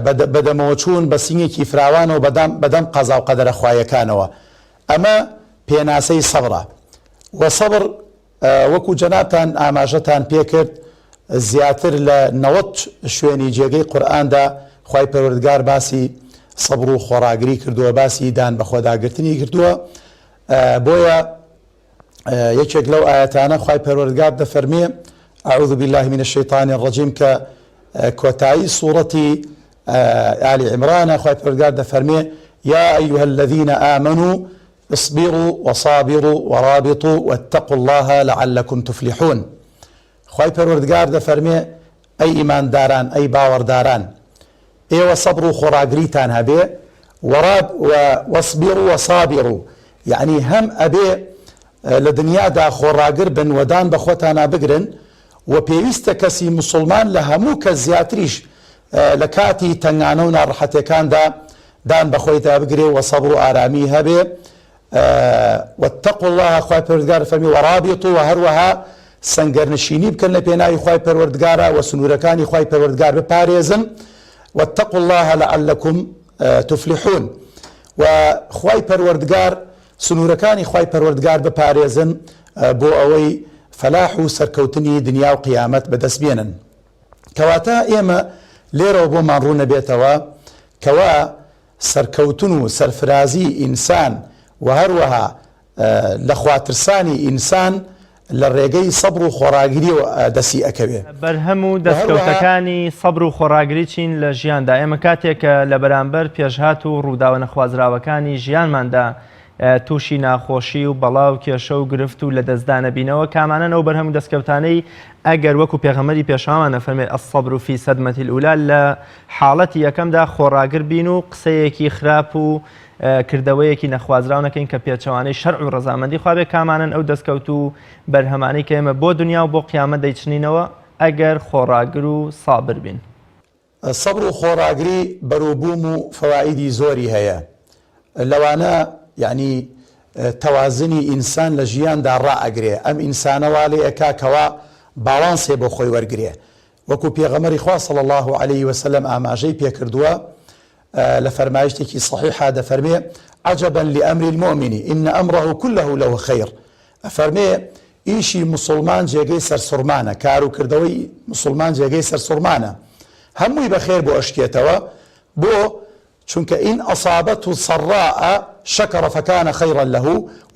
بە بە دەمەوەچوون بە سینگێکی فراوانەوە بەدەم بەدەم قەزا و قەدەرە خوایەکانەوە ئەمە پێناسەی سەبرە و سەبر وەکو جەنابتان ئاماژەتان پێکرد زیاتر لە 90 شوێنی جێگەی قورئاندا خوای پەروەردگار باسی سەبر و خۆڕاگری کردووە باسی دان بەخۆداگرتنی کردووە بۆیە یەکێک لەو ئایەتانە خوای پەروەردگار دەفەرمێ اعوذ باللە من الشیطان الرجیم کە کۆتایی سوڕەتی آل عمرانە خوای پەروەردگار دەفەرمێ یا ایها الذین آمنوا اصبروا وصابروا ورابطوا واتقوا الله لعلكم تفلحون خوای پەروەردگار دەفەرمێ ئەی ئیمانداران ئەی باوەڕداران ئێوە سەبر و خۆڕاگریتان هەبێ وەڕاب و واصبروا وصابروا یەعنی هەم ئەبێ لە دنیادا خۆڕاگر بن و دان بە خۆتانا بگرن و پێویستە کەسی موسوڵمان لە هەموو کەس زیاتریش لە کاتی تەنگانە و ناڕەحەتێکاندا دان بە خۆیدا بگرێ و سەبر و ئارامی هەبێ واتقوا اللە خوای پەروەردگار فەرمی ورابطوا وە هەروەها سەنگەرنشینی بکەن لە پێناوی خوای پەروەردگارا وە سنوورەکانی خوای پەروەردگار بپارێزن واتقوا اللە لعلکم تفلحون و خوای پەروەردگار سنوورەکانی خوای پەروەردگار بپارێزن بۆ ئەوەی فەلاح و سەرکەوتنی دنیا و قیامەت بەدەست بێنن کەواتە ئێمە لێرەوە بۆمان ڕوونەبێتەوە کەوا سەرکەوتن و سەرفرازی ئینسان و هەروەها لە خواترسانی ئینسان. لە ڕێگەی سەبر و خۆڕاگریەوە دەسی ئەکەوێ. بەرهەم و وە هەروەها. دەستکەوتەکانی سەبر و خۆڕاگری چین لە ژیاندا؟ ئێمە کاتێک کە لە بەرامبەر پێشهات و ڕووداوە نەخوازراوەکانی ژیانماندا تووشی ناخۆشی و بەڵا و کێشە و گرفت و لەدەستدانەبینەوە، کامانەن ئەو بەرهەم و دەستکەوتانەی ئەگەر وەکو پێغەمبەری پێشەوامان ئەفەرمێ الصبر فی صدمە الاولی لە حاڵەتی یەکەمدا خۆڕاگر بین و قسەیەکی خراپ و کردەوەیەکی نەخوازراو نەکەین کە پێچەوانەی شەرع و ڕەزامەندی خوا بێ، کامانەن ئەو دەستکەوت و بەرهەمانەی کە ئێمە بۆ دنیا و بۆ قیامەت دەیچنینەوە ئەگەر خۆڕاگر و سابر بین؟ سەبر و خۆڕاگری بەروبووم و فەوائیدی زۆری هەیە، لەوانە یەعنی تەوازنی ئینسان لە ژیاندا ڕائەگرێ، ئەم ئینسانە وا لێ ئەکا کەوا باڵانسێ بۆ خۆی وەرگرێ، وەکو پێغەمبەری خوا صلی اللە علیە وسلم ئاماژەی پێکردووە لە فەرمایشتێکی صحیحا دەفەرمێ، عجبا لامر المومن ان امره کله له خیر، ئەفەرمێ ئیشی موسوڵمان جێگەی سەرسوڕمانە، کارو کردەوەی موسوڵمان جێگەی سەرسوڕمانە، هەمووی بەخێر بۆ ئەشکێتەوە، بۆ؟ چونکە ان اصابته سراء شکر فکان خیرا له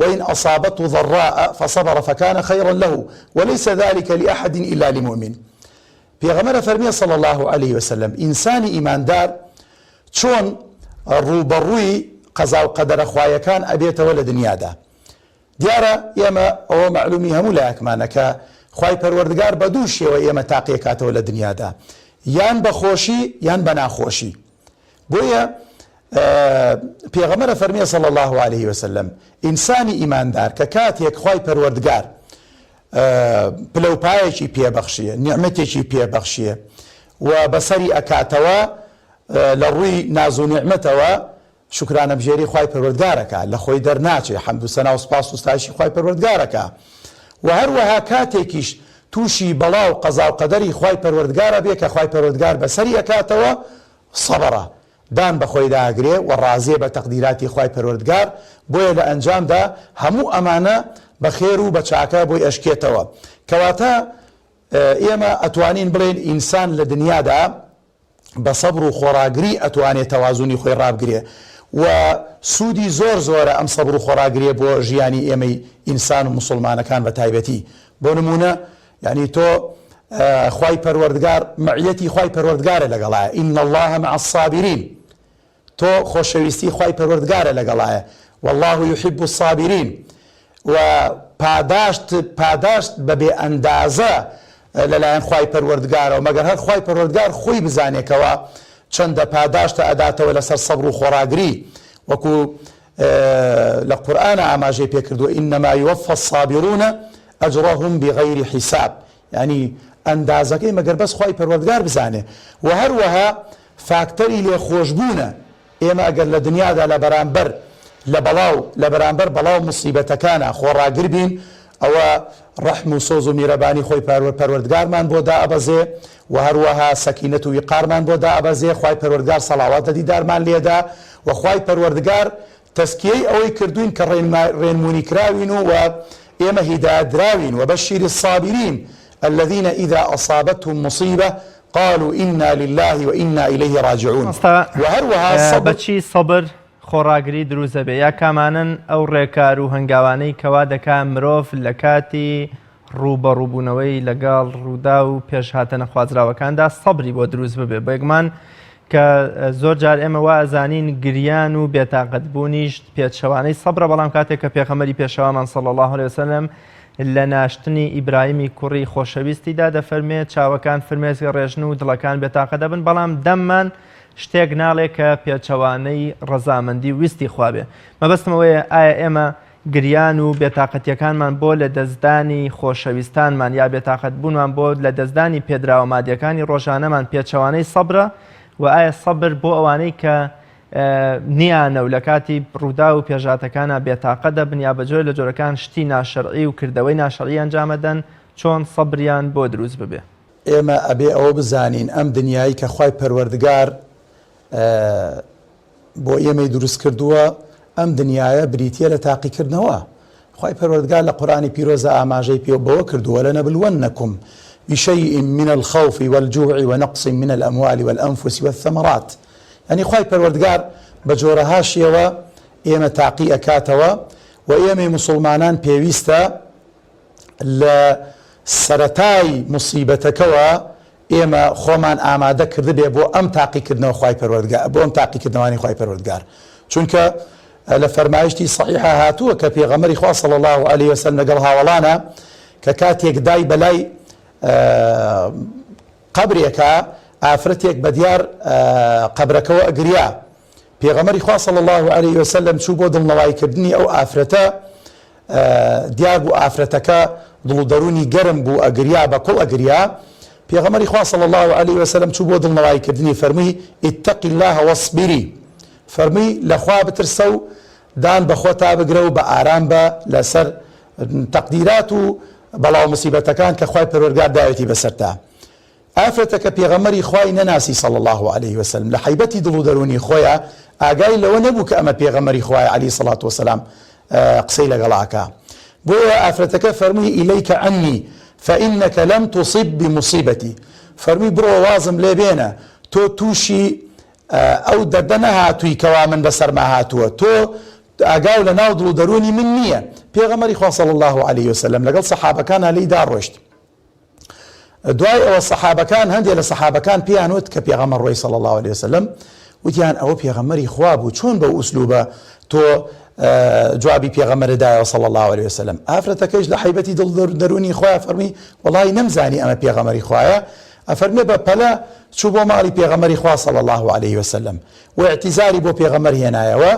وان اصابته ضراء فصبر فکان خیرا له وليس ذلک لأحد الا لمومن پێغەمبەر ئەفەرموێ صلی اللە علیه وسلم ئینسانی ئیماندار چۆن ڕووبەڕووی قەزاو قەدەرە خوایەکان ئەبێتەوە لە دنیادا دیارە ئێمە ئەوە مەعلومی هەموو لایەکمانە کە خوای پەروەردگار بە دوو شێوە ئێمە تاقیەکاتەوە لە دنیادا یان بە خۆشی یان بە ناخۆشی بۆیە پێغەمبەر فەرمیە صلی الله علیه وسلم ئینسانی ئیماندار کە کاتێک خوای پەروەردگار پلەوپایەکی پێبەخشیە نیعمەتێکی پێبەخشیە و بەسەری ئەکاتەوە لە ڕووی ناز و نیعمەتەوە شوکرانەبژێری خوای پەروەردگار ئەکا، لە خۆی دەرناچێ، حەمد و سەنا و سوپاس و ستایشی خوای پەروەردگار ئەکا. وە هەروەها کاتێکیش تووشی بەڵا و قەزا و قەدەری خوای پەروەردگار ئەبێ کە خوای پەروەردگار بەسەری ئەکاتەوە، سەبرە، دان بە خۆیدا ئەگرێ و ڕازیە بە تەقدیراتی خوای پەروەردگار، بۆیە لە ئەنجامدا هەموو ئەمانە بە خێر و بە چاکە بۆی ئەشکێتەوە. کەواتە ئێمە ئەتوانین بڵێین ئینسان لە دنیادا بە سەبر و خۆڕاگری ئەتوانێ تەوازونی خۆی ڕابگرێ و سوودی زۆر زۆرە ئەم سەبر و خۆڕاگریە بۆ ژیانی ئێمەی ئینسان و موسوڵمانەکان بە تایبەتی بۆ نموونە یعنی تۆ خوای پەروەردگار مەعیەتی خوای پەروەردگارە لەگەڵایە ان اللە مع الصابرین تۆ خۆشەویستی خوای پەروەردگارە لەگەڵایە واللە یحب الصابرین و پاداشت پاداشت بە بێ ئەندازە لەلایەن خوای پەروەردگارەوە مەگەر هەر خوای پەروەردگار خۆی بزانێ کەوا چەندە پاداشتە ئەداتەوە لەسەر سەبر و خۆڕاگری وەکو لە قورئانا ئاماژەی پێکردووە انما یوفی الصابرون اجرهم بغیر حساب یانی ئەندازەکەی مەگەر بەس خوای پەروەردگار بزانێ وە هەروەها فاکتەری لێخۆشبوونە ئێمە ئەگەر لە دنیادا لە بەرامبەر لە بەڵا و لە بەرامبەر بەڵا و موسیبەتەکانا خۆڕاگر بین ئەوە ڕەحم و سۆز و میرەبانی خۆی پەروەردگارمان بۆ دائەبەزێ وە هەروەها سەکینەت و ویقارمان بۆ دائەبەزێ خوای پەروەردگار سەڵاوات لە دیدارمان لێدا وە خوای پەروەردگار تەزکیەی ئەوەی کردووین کە ڕێنموونی کراوین و ئێمە هیدایەت دراوین، وبشر الصابرین الذین اذا اصابتهم مصیبە قالوا انا للە وانا الیه راجعون مامۆستا وە هەروەها سەبر. بە چی سەبر خۆڕاگری دروست دەبێ یا کامانەن ئەو ڕێکار و هەنگاوانەی کەوا دەکا مرۆڤ لە کاتی ڕووبەڕووبوونەوەی لەگەڵ ڕووداو و پێشهاتە نەخوازراوەکاندا سەبری بۆ دروست ببێ. بێگومان کە زۆر جار ئێمە وا ئەزانین گریان و بێتاقەت بوونیش پێچەوانەی سەبرە، بەڵام کاتێک کە پێغەمبەری پێشەوامان صلی اللە علیه وسلم لە ناشتنی ئیبراهیمی کوڕی خۆشەویستیدا دەفەرمێ چاوەکان فرمێسک ڕێژن و دڵەکان بێتاقە دەبن، بەڵام دەممان شتێک ناڵێ کە پێچەوانەی ڕەزامەندی و ویستی خوا بێ. مەبەستم ئەوەیە ئایا ئێمە گریان و بێتاقەتیەکانمان بۆ لەدەستدانی خۆشەویستانمان یا بێتاقەت بوونمان بۆ لەدەستدانی پێدراوە مادیەکانی ڕۆژانەمان پێچەوانەی سەبرە و ئایا سەبر بۆ ئەوانەی کە نیانە و لە کاتی ڕووداو و پێشهاتەکانا بێتاقەت دەبن یا بە جۆرێ لە جۆرەکان شتی ناشەرعی و کردەوەی ناشەرعی ئەنجامەدەن چۆن سەبریان بۆ دروست ببێ؟ ئێمە ئەبێ ئەوە بزانین ئەم دنیای کە خوای پەروەردگار بۆ ئێمەی دروست کردووە، ئەم دنیایە بریتییە لە تاقیکردنەوە. خوای پەروەردگار لە قورئانی پیرۆزدا ئاماژەی پێ بەوە کردووە، لنبلونکم بشیء من الخوف والجوع ونقص من الاموال والانفس والثمرات یانی خوای پەروەردگار بە جۆرەها شێوە ئێمە تاقی ئەکاتەوە و ئێمەی موسوڵمانان پێویستە. لە سەرەتای موسیبەتەکەوە ئێمە خۆمان ئامادە کردبێ بۆ ئەم تاقیکردنەوە خوای پەروەردگار بۆ ئەم تاقیکردنەوانی خوای پەروەردگار چونکە لە فەرمایشتی صحیحە هاتووە کە پێغەمبەری خوا صلی الله علیه وسلم لەگەڵ هاوەڵانە کە کاتێک دای بەلای قەبرێکا ئافرەتێک بە دیار قەبرەکەوە ئەگریا پێغەمبەری خوا صلی اللە علیە وسلم چوو بۆ دڵنەوایی کردنی ئەو ئافرەتە، دیار بوو ئافرەتەکە دڵ و دەروونی گەرم بوو ئەگریا بە کوڵ ئەگریا، پێغەمبەری خوا صلی اللە علیە وسلم چوو بۆ دڵنەوایی کردنی فەرمووی، اتق اللە واصبری، فەرمووی لە خوا بترسە و دان بە خۆتا بگرە و بە ئارام بە لەسەر تەقدیرات و بەڵا و موسیبەتەکان کە خوای پەروەردگار داوێتی بەسەرتا. ئافرەتەکە پێغەمبەری خوای نەناسی صلی اللە علیه وسلم لە حەیبەتی دڵ و دەروونی خۆیا ئاگای لەوە نەبوو کە ئەمە پێغەمبەری خوایە علیە الصلوة والسلام قسەی لەگەڵ ئەکا بۆیە ئافرەتەکە فەرمووی الیک عنی فانک لم تصب بمصیبتی فەرمووی بڕۆ وازم لێ بێنە تۆ تووشی ئەو دەردە نەهاتووی کەوا من بەسەرما هاتووە تۆ ئاگاو لە ناو دڵ و دەروونی من نییە پێغەمبەری خوا صلی اللە علیه وسلم لەگەڵ سەحابەکانا لێی داڕۆیشت دوای ئەوە سەحابەکان هەندێک لە سەحابەکان پێیان وت کە پێغەمبەر ڕۆی صلی الله علیه وسلم وتیان ئەوە پێغەمبەری خوا بوو چۆن بەو ئوسلوبە تۆ جوابی پێغەمبەر دایەوە صلی الله علیه وسلم ئافرەتەکەیش لە حیبەتی دڵ دەروونی خۆیان فەرمی وەڵی نەمزانی ئەمە پێغەمبەری خوایە ئەفەرمێ بە پەلە چوو بۆ ماڵی پێغەمبەری خوا صلی الله علیه وسلم و اعتزاری بۆ پێغەمبەر هێنایەوە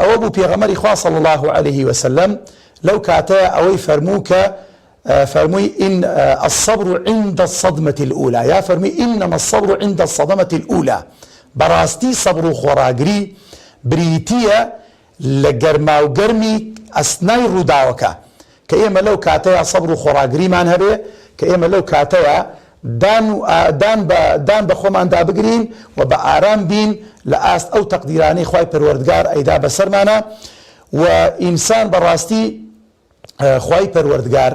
ئەوە بوو پێغەمبەری خوا صلی اللە علیه وسلم لەو کاتەیا ئەوەی فەرموو کە فەرمووی ان الصبر عند الصدمة الاولى یا فەرمووی انما الصبر عند الصدمة الاولى بەڕاستی سەبر و خۆڕاگری بریتییە لە گەرماوگەرمی ئەسنای ڕووداوەکە کە ئێمە لەو کاتەیا سەبر و خۆڕاگریمان هەبێ، کە ئێمە لەو کاتەیا دان و دان بە دان بە خۆماندا بگرین و بە ئارام بین لە ئاست ئەو تەقدیرانەی خوای پەروەردگار ئەیدا بەسەرمانا و ئینسان بە ڕاستی خوای پەروەردگار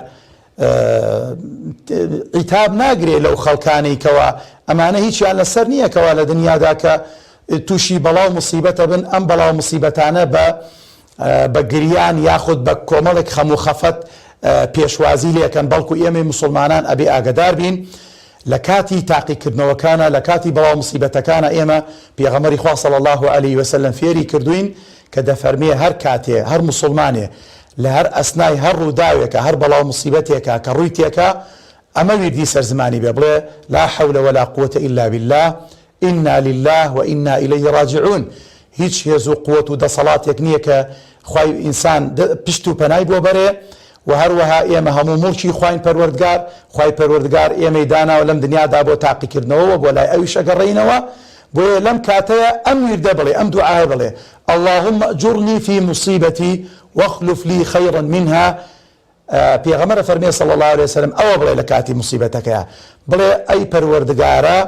عیتاب ناگرێ لەو خەڵکانەی کەوا ئەمانە هیچیان لەسەر نییە کەوا لە دنیادا کە تووشی بەڵا و موسیبەتە بن ئەم بەڵا و موسیبەتانە بە بە گریان یاخود بە کۆمەڵێک خەم و خەفەت پێشوازی لێکەن، بەڵکو ئێمەی موسوڵمانان ئەبێ ئاگەدار بین لە کاتی تاقیکردنەوەکانا، لە کاتی بەڵا و موسیبەتەکانا ئێمە پێغەمبەری خوا صلی اللە علیە وسلم فێری کردووین کە دەفەرمێ هەر کاتێ هەر موسوڵمانێ لە هەر ئەسنای هەر ڕووداوێکا هەر بەڵا و موسیبەتێکا کە ڕووی تێکا ئەمە ویردی سەر زمانی بێ بڵێ لا حول ولا قوة الا باللە انا للە و انا الیه راجعون هیچ هێز و قوت و دەسەڵاتێک نییە کە خوای ئینسان پشت و پەنای بۆ بەرێ و هەروەها ئێمە هەموو موڵکی خواین پەروەردگار خوای پەروەردگار ئێمەی داناوە لەم دنیادا بۆ تاقیکردنەوە و بۆ لای ئەویش ئەگەڕێینەوە بۆیە لەم کاتەیە ئەم ویردە بڵێ ئەم دوعایە بڵێ اللهم اجرنی فی مصیبتی واخلف لی خیرا منها پێغەمبەر ئەفەرمێ صلی اللە علیە وسلم ئەوە بڵێ لە کاتی موسیبەتەکەیا بڵێ ئەی پەروەردگارا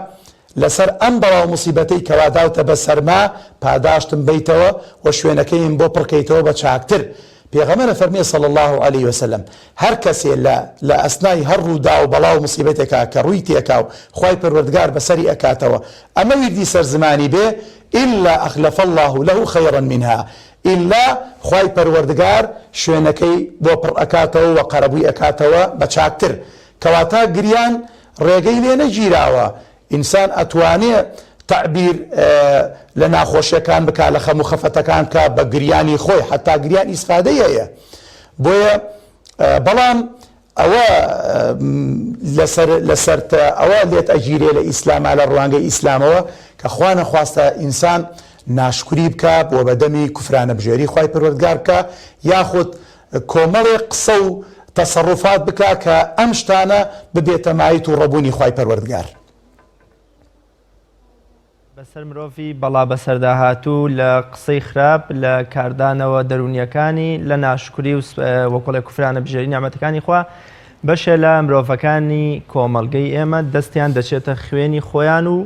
لەسەر ئەم بەڵا و موسیبەتەی کەوا داوتە بەسەرما پاداشتم بەیتەوە و شوێنەکەیم بۆ پڕکەیتەوە بە چاکتر پێغەمبەر ئەفەرمێ صلی اللە علیە وسلم هەر کەسێ لە لە ئەسنای هەر ڕووداو بەڵا و موسیبەتێکا کە ڕووی تێکا و خوای پەروەردگار بەسەری ئەکاتەوە ئەمە ویردی سەر زمانی بێ الا اخلف اللە له خیرا منها ئیلا خوای پەروەردگار شوێنەکەی بۆ پڕ ئەکاتەوە وە قەرەبووی ئەکاتەوە بە چاکتر کەواتە گریان ڕێگەی لێ نەگیراوە ئینسان ئەتوانێ تەعبیر لە ناخۆشیەکان بکا لە خەم و خەفەتەکان بکا بە گریانی خۆی حەتا گریان ئیسفادەی هەیە بۆیە بەڵام ئەوە لەسەر لەسەرتە ئەوە لێت ئەگیرێ لە ئیسلاما لە ڕوانگەی ئیسلامەوە کە خوا نەخواستە ئینسان ناشکوری بکا و بە دەمی کوفرانە بژێری خوای پەروەردگار بکا یاخود کۆمەڵێ قسە و تەسەڕوفات بکا کە ئەم شتانە ببێتە مایەی توڕەبوونی خوای پەروەردگار. بەسەر مرۆڤی بەڵا بەسەرداهاتوو لە قسەی خراپ، لە کاردانەوە دەروونییەکانی، لە ناشکوری و وەکوڵێ کوفرانە بژێری نیعمەتەکانی خوا، بەشێ لە مرۆڤەکانی کۆمەڵگەی ئێمە دەستیان دەچێتە خوێنی خۆیان و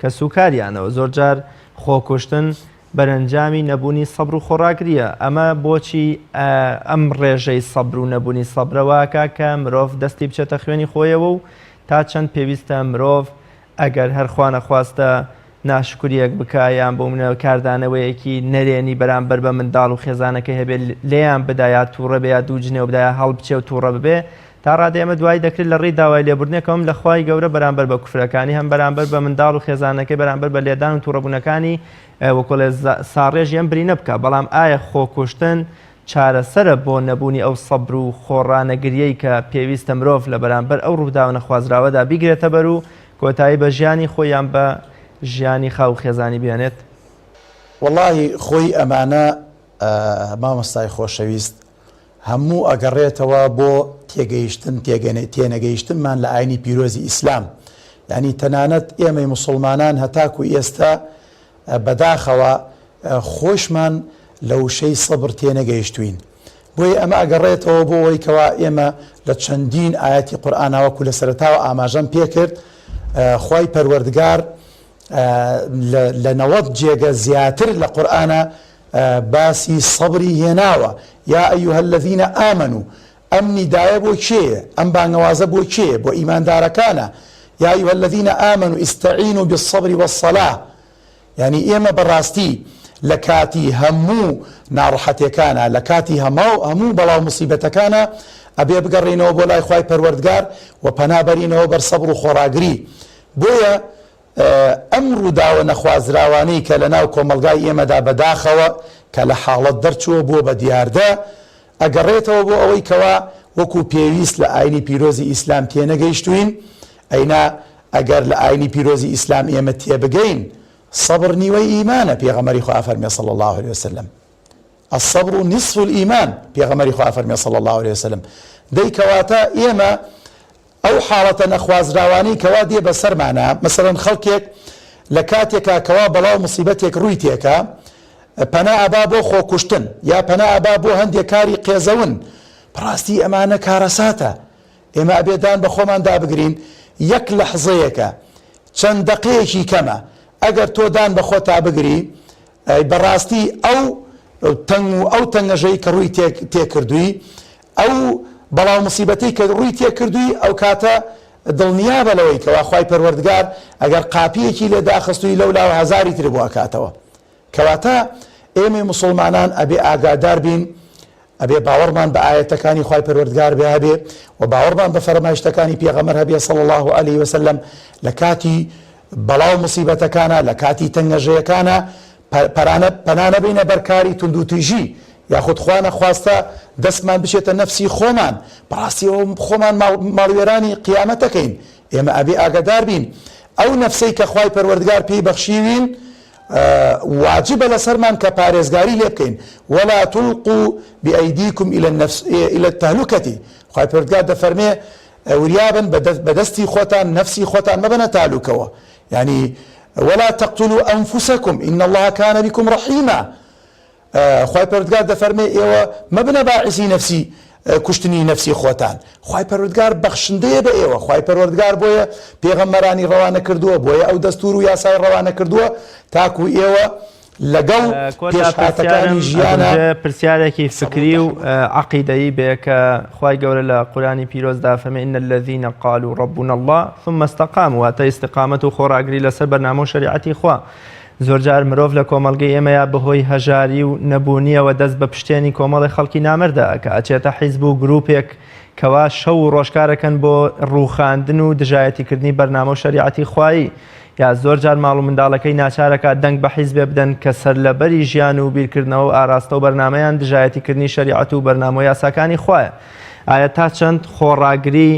کەسوکاریانەوە. زۆرجار خۆکوشتن بەرەنجامی نەبوونی سەبر و خۆڕاگرییە. ئەمە بۆچی ئەم ڕێژەی سەبر و نەبوونی سەبرە واکا کە مرۆڤ دەستی بچێتە خوێنی خۆیەوە و تا چەند پێویستە مرۆڤ ئەگەر هەر خوانەخواستە. ناشکریەک بکا یان بۆ منە کاردانەوەیەکی نەرێنی بەرامبەر بە منداڵ و خێزانەکەی هەبێ لێیان بدا یا تووڕە بێ یا دوو جنێو بدا یا هەڵبچێ و تووڕە ببێ تا ڕادەی ئەمە دوایی دەکرێت لە ڕێی داوای لێبوردنێکەوە هەم لە خوای گەورە بەرامبەر بە کوفرەکانی هەم بەرامبەر بە منداڵ و خێزانەکەی بەرامبەر بە لێدان و تووڕەبوونەکانی وەکۆڵێ ساڕێژی ئەم برینە بکا بەڵام ئایا خۆکوشتن چارەسەرە بۆ نەبوونی ئەو سەبر و خۆڕانەگریەی کە پێویستە مرۆڤ لە بەرامبەر ئەو ڕووداوە نەخوازراوەدا بیگرێتە بەر و کۆتایی بە ژیانی خۆی یان بە ژیانی خاو و خێزانی بێنێت؟ وەڵاهی خۆی ئەمانە مامۆستای خۆشەویست هەموو ئەگەڕێتەوە بۆ تێگەیشتن تێنەگەیشتنمان لە ئاینی پیرۆزی ئیسلام یانی تەنانەت ئێمەی موسڵمانان هەتاکو ئێستا بەداخەوە خۆشمان لە وشەی سەبر تێنەگەیشتوین بۆیە ئەمە ئەگەڕێتەوە بۆ ئەوەی کەوا ئێمە لە چەندین ئایەتی قورئانا وەکو لە سەرەتاوە ئاماژەم پێکرد خوای پەروەردگار لە 90 جێگە زیاتر لە قورئانا باسی سەبری هێناوە یا ئەیها الذین آمنوا ئەم نیدایە بۆ کێیە؟ ئەم بانگەوازە بۆ کێیە؟ بۆ ئیماندارەکانە یا ایها الذین آمنوا استعینوا بالصبر والصلاة یانی ئێمە بەڕاستی لە کاتی هەموو ناڕەحەتێکانا لە کاتی هەموو بەڵا و موسیبەتەکانا ئەبێ بگەڕێینەوە بۆ لای خوای پەروەردگار و پەنا بەرینەوە بەر سەبر و خۆڕاگری بۆیە ئەم ڕووداوە نەخوازراوانەی کە لەناو کۆمەڵگای ئێمەدا بەداخەوە کە لە حاڵەت دەرچووە بووە بە دیاردە ئەگەڕێتەوە بۆ ئەوەی کەوا وەکو پێویست لە ئاینی پیرۆزی ئیسلام تێنەگەیشتووین، ئەینا ئەگەر لە ئاینی پیرۆزی ئیسلام ئێمە تێبگەین سەبر نیوەی ئیمانە، پێغەمبەری خوا ئەفەرمێ صلی اللە علیە وسلم الصبر نصف الایمان، پێغەمبەری خوا ئەفەرمێ صلی اللە علیە وسلم دەی کەواتە ئێمە ئەو حاڵەتە نەخوازراوانەی کەوا دێ بەسەرمانا، مەسەلەن خەڵکێک لە کاتێکا کەوا بەڵا و موسیبەتێک ڕووی تێکا پەنا ئەبا بۆ خۆکوشتن یا پەنا ئەبا بۆ هەندێ کاری قێزەون، بەڕاستی ئەمانە کارەساتە، ئێمە ئەبێ دان بە خۆمان دابگرین یەک لەحزەیەکە چەند دەقەیەکی کەمە ئەگەر تۆ دان بە خۆتا بگری بەڕاستی ئەو تەنگ و ئەو تەنگەژەی کە ڕووی تێکردووی ئەو بەڵا و موسیبەتەی کە ڕووی تێکردووی ئەو کاتە دڵنیابە لەوەی کەوا خوای پەروەردگار ئەگەر قاپیەکی لێ داخستووی لەولاوە هەزاری تری بۆ ئەکاتەوە کەواتە ئێمەی موسڵمانان ئەبێ ئاگادار بین ئەبێ باوەڕمان بە ئایەتەکانی خوای پەروەردگار بێ هەبێ و باوەڕمان بە فەرمایشتەکانی پێغەمبەر هەبێ صلی الله علیه وسلم لە کاتی بەڵا و موسیبەتەکانا لە کاتی تەنگەژەیەکانا پەرانە پەنا نەبەینە بەر کاری توندوتیژی یاخود خوا نەخواستە دەستمان بچێتە نەفسی خۆمان بەڕاستی ئەوە خۆمان ماڵوێرانی قیامەتەکەین ئێمە ئەبێ ئاگادار بین ئەو نەفسەی کە خوای پەروەردگار پێی بەخشیوین واجبە لەسەرمان کە پارێزگاری لێ بکەین ولا تلقوا بأيديكم إلى النفس إلى التهلكة خوای پەروەردگار دەفەرمێ وریابن بە دەستی خۆتان نەفسی خۆتان مەبەنە تالوکەوە یعنی ولا تقتلوا أنفسكم إن الله كان بكم رحيما خوای پەروەردگار دەفەرمێ ئێوە مەبنە باعیسی نەفسی کوشتنی نەفسی خۆتان خوای پەروەردگار بەخشندەیە بە ئێوە خوای پەروەردگار بۆیە پێغەمبەرانی ڕەوانە کردووە بۆیە ئەو دەستور و یاسای ڕەوانە کردووە تاکو ئێوە لەگەڵ پێشهاتەکانی ژیانە. پرسیارێکی فکری و عەقیدەیی بێ کە خوای گەورە لە قورئانی پیرۆزدا فەرمی ان الذین قالوا ربنا الله ثم استقاموا واتە ئیستقامەت و خۆڕاگری لەسەر بەرنامە و شەریعەتی خوا زۆرجار مرۆڤ لە کۆمەڵگەی ئێمەیا بەهۆی هەژاری و نەبوونیەوە دەست بە پشتێنی کۆمەڵی خەڵکی نامەردە ئەکا ئەچێتە حیزب و گروپێک کەوا شەو و ڕۆژ کارەکەن بۆ ڕووخاندن و دژایەتیکردنی بەرنامە و شەریعەتی خوایی یا زۆر جار ماڵ و منداڵەکەی ناچارەکات دەنگ بە حیزبێ بدەن کە سەرلەبەری ژیان و بیرکردنەوە و ئاراستە و بەرنامەیان دژایەتیکردنی شەریعەت و بەرنامە و یاساکانی خوایە. ئایا تا چەند خۆڕاگری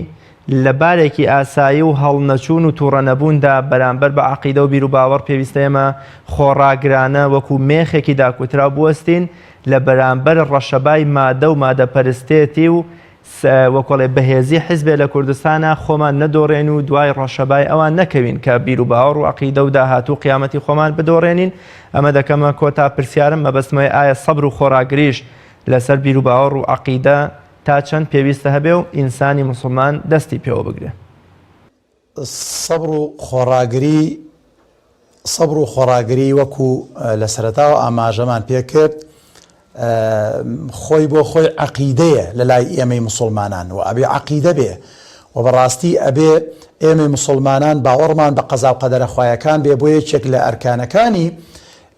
لە بارێکی ئاسایی و هەڵنەچوون و تووڕە نەبووندا بەرامبەر بە عەقیدە و بیروباوەڕ پێویستە ئێمە خۆڕاگرانە وەکو مێخێکی داکوتراو بوەستین لە بەرامبەر ڕەشەبای مادە و مادەپەرستێتی و وەکۆڵێ بەهێزی حیزبێ لە کوردستانا خۆمان نەدۆڕێن و دوای ڕەشەبای ئەوان نەکەوین کە بیروباوەڕ و عەقیدە و داهاتوو و قیامەتی خۆمان بدۆڕێنین ئەمە دەکەمە کۆتا پرسیارم مەبەستمەوەی ئایا سەبر و خۆڕاگریش لەسەر بیروباوەڕ و عەقیدە تا چەند پێویستە هەبێ و ئینسانی موسڵمان دەستی پێوە بگرێ؟ سەبر و خۆڕاگری سەبر و خۆڕاگری وەکو لە سەرەتاوە ئاماژەمان پێکرد خۆی بۆ خۆی عەقیدەیە لە لای ئێمەی موسڵمانان و ئەبێ عەقیدە بێ و بەڕاستی ئەبێ. ئێمەی موسڵمانان باوەڕمان بە قەزا و قەدەرە خوایەکان بێ بۆ یەکێک لە ئەرکانەکانی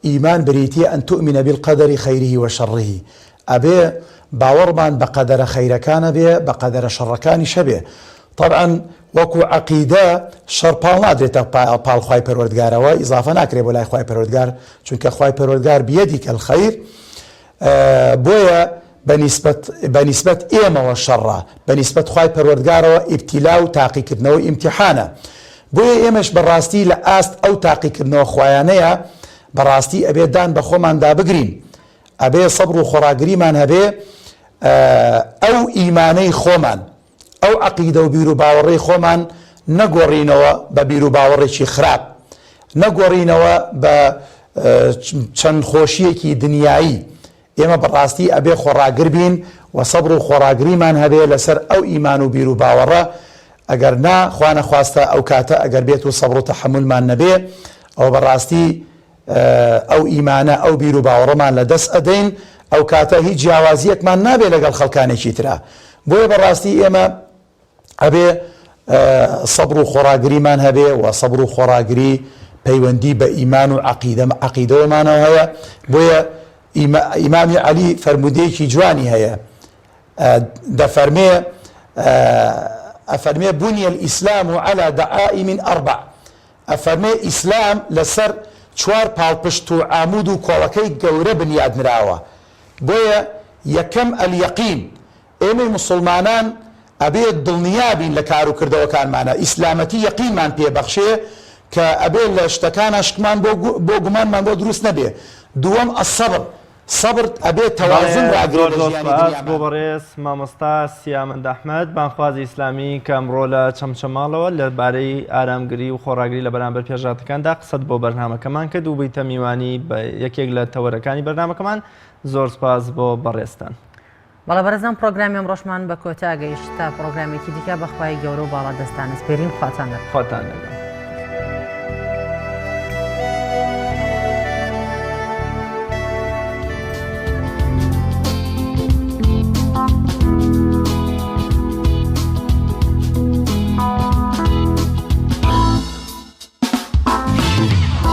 ئیمان بریتیە ان تؤمن بالقدر خیره و شره ئەبێ باوەڕمان بە قەدەرە خەیرەکان هەبێ بە قەدەرە شەڕەکانیش هەبێ تەبعەن وەکو عەقیدە شەڕ پاڵ نادرێتە پاڵ خوای پەروەردگارەوە ئیزافە ناکرێ بۆ لای خوای پەروەردگار چونکە خوای پەروەردگار بیەدیکە الخیر بۆیە بە نیسبەت بە نیسبەت ئێمەوە شەڕە، بە نیسبەت خوای پەروەردگارەوە ئیبتیلا و تاقیکردنەوە و ئیمتیحانە. بۆیە ئێمەش بە ڕاستی لە ئاست ئەو تاقیکردنەوە خوایانەیا بە ڕاستی ئەبێ دان بە خۆماندا بگرین. ئەبێ سەبر و خۆڕاگریمان هەبێ ئەو ئیمانەی خۆمان، ئەو عەقیدە و بیروباوەڕەی خۆمان نەگۆڕینەوە بە بیروباوەڕێکی خراپ، نەگۆڕینەوە بە چەند خۆشییەکی دنیایی. ئێمە بەڕاستی ئەبێ خۆڕاگر بین و سەبر و خۆڕاگریمان هەبێ لەسەر ئەو ئیمان و بیروباوەڕە، ئەگەر نا خوانەخواستە ئەو کاتە ئەگەر بێت و سەبر و تەحەمولمان نەبێ ئەوە بەڕاستی ئەو ئیمانە ئەو بیر و باوەڕەمان لە دەست ئەدەین ئەو کاتە هیچ جیاوازیەکمان نابێ لەگەڵ خەڵکانێکی ترا بۆیە بەڕاستی ئێمە ئەبێ سەبر و خۆڕاگریمان هەبێ و سەبر و خۆڕاگری پەیوەندی بە ئیمان و عقیدە عقیدەوەمانەوە هەیە بۆیە ئیمامی عەلی فەرموودەیەکی جوانی هەیە دەفەرمێ ئەفەرمێ بنی الإسلام على دعائم أربع ئەفەرمێ ئیسلام لەسەر چوار پاڵپشت و عامود و کۆڵەکەی گەورە بنیاد نراوە بۆیە یەکەم الیقین ئێمەی موسڵمانان ئەبێ دڵنیا بین لە کارو کردەوەکانمانا ئیسلامەتی یەقینمان پێ بەخشێ کە ئەبێ لە شتەکانا شکمان بۆ بۆ گومانمان بۆ دروست نەبێ دووەم الصبر سەبر ئەبێ بەڵێ تەوازن ڕاگرێ زۆر لە زۆر ژیانی سوپاس بۆ دنیامان. بەڕێز مامۆستا سیامەند ئەحمەد بانگخوازی ئیسلامی کە ئەمڕۆ لە چەمچەماڵەوە لە بارەی ئارامگری و خۆڕاگری لە بەرامبەر پێشهاتەکاندا قسەت بۆ بەرنامەکەمان کرد و بوویتە میوانی بە یەکێک لە تەوەرەکانی بەرنامەکەمان زۆر سوپاس بۆ بەڕێزتان. بەڵێ بەڕێزان پڕۆگرامی ئەمڕۆشمان بە کۆتا گەیشت تا پڕۆگرامێکی دیکە بە خوای گەورە و باڵا دەستان ئەسپێرین خواتان لەگەڵ. خواتان لەگەڵ.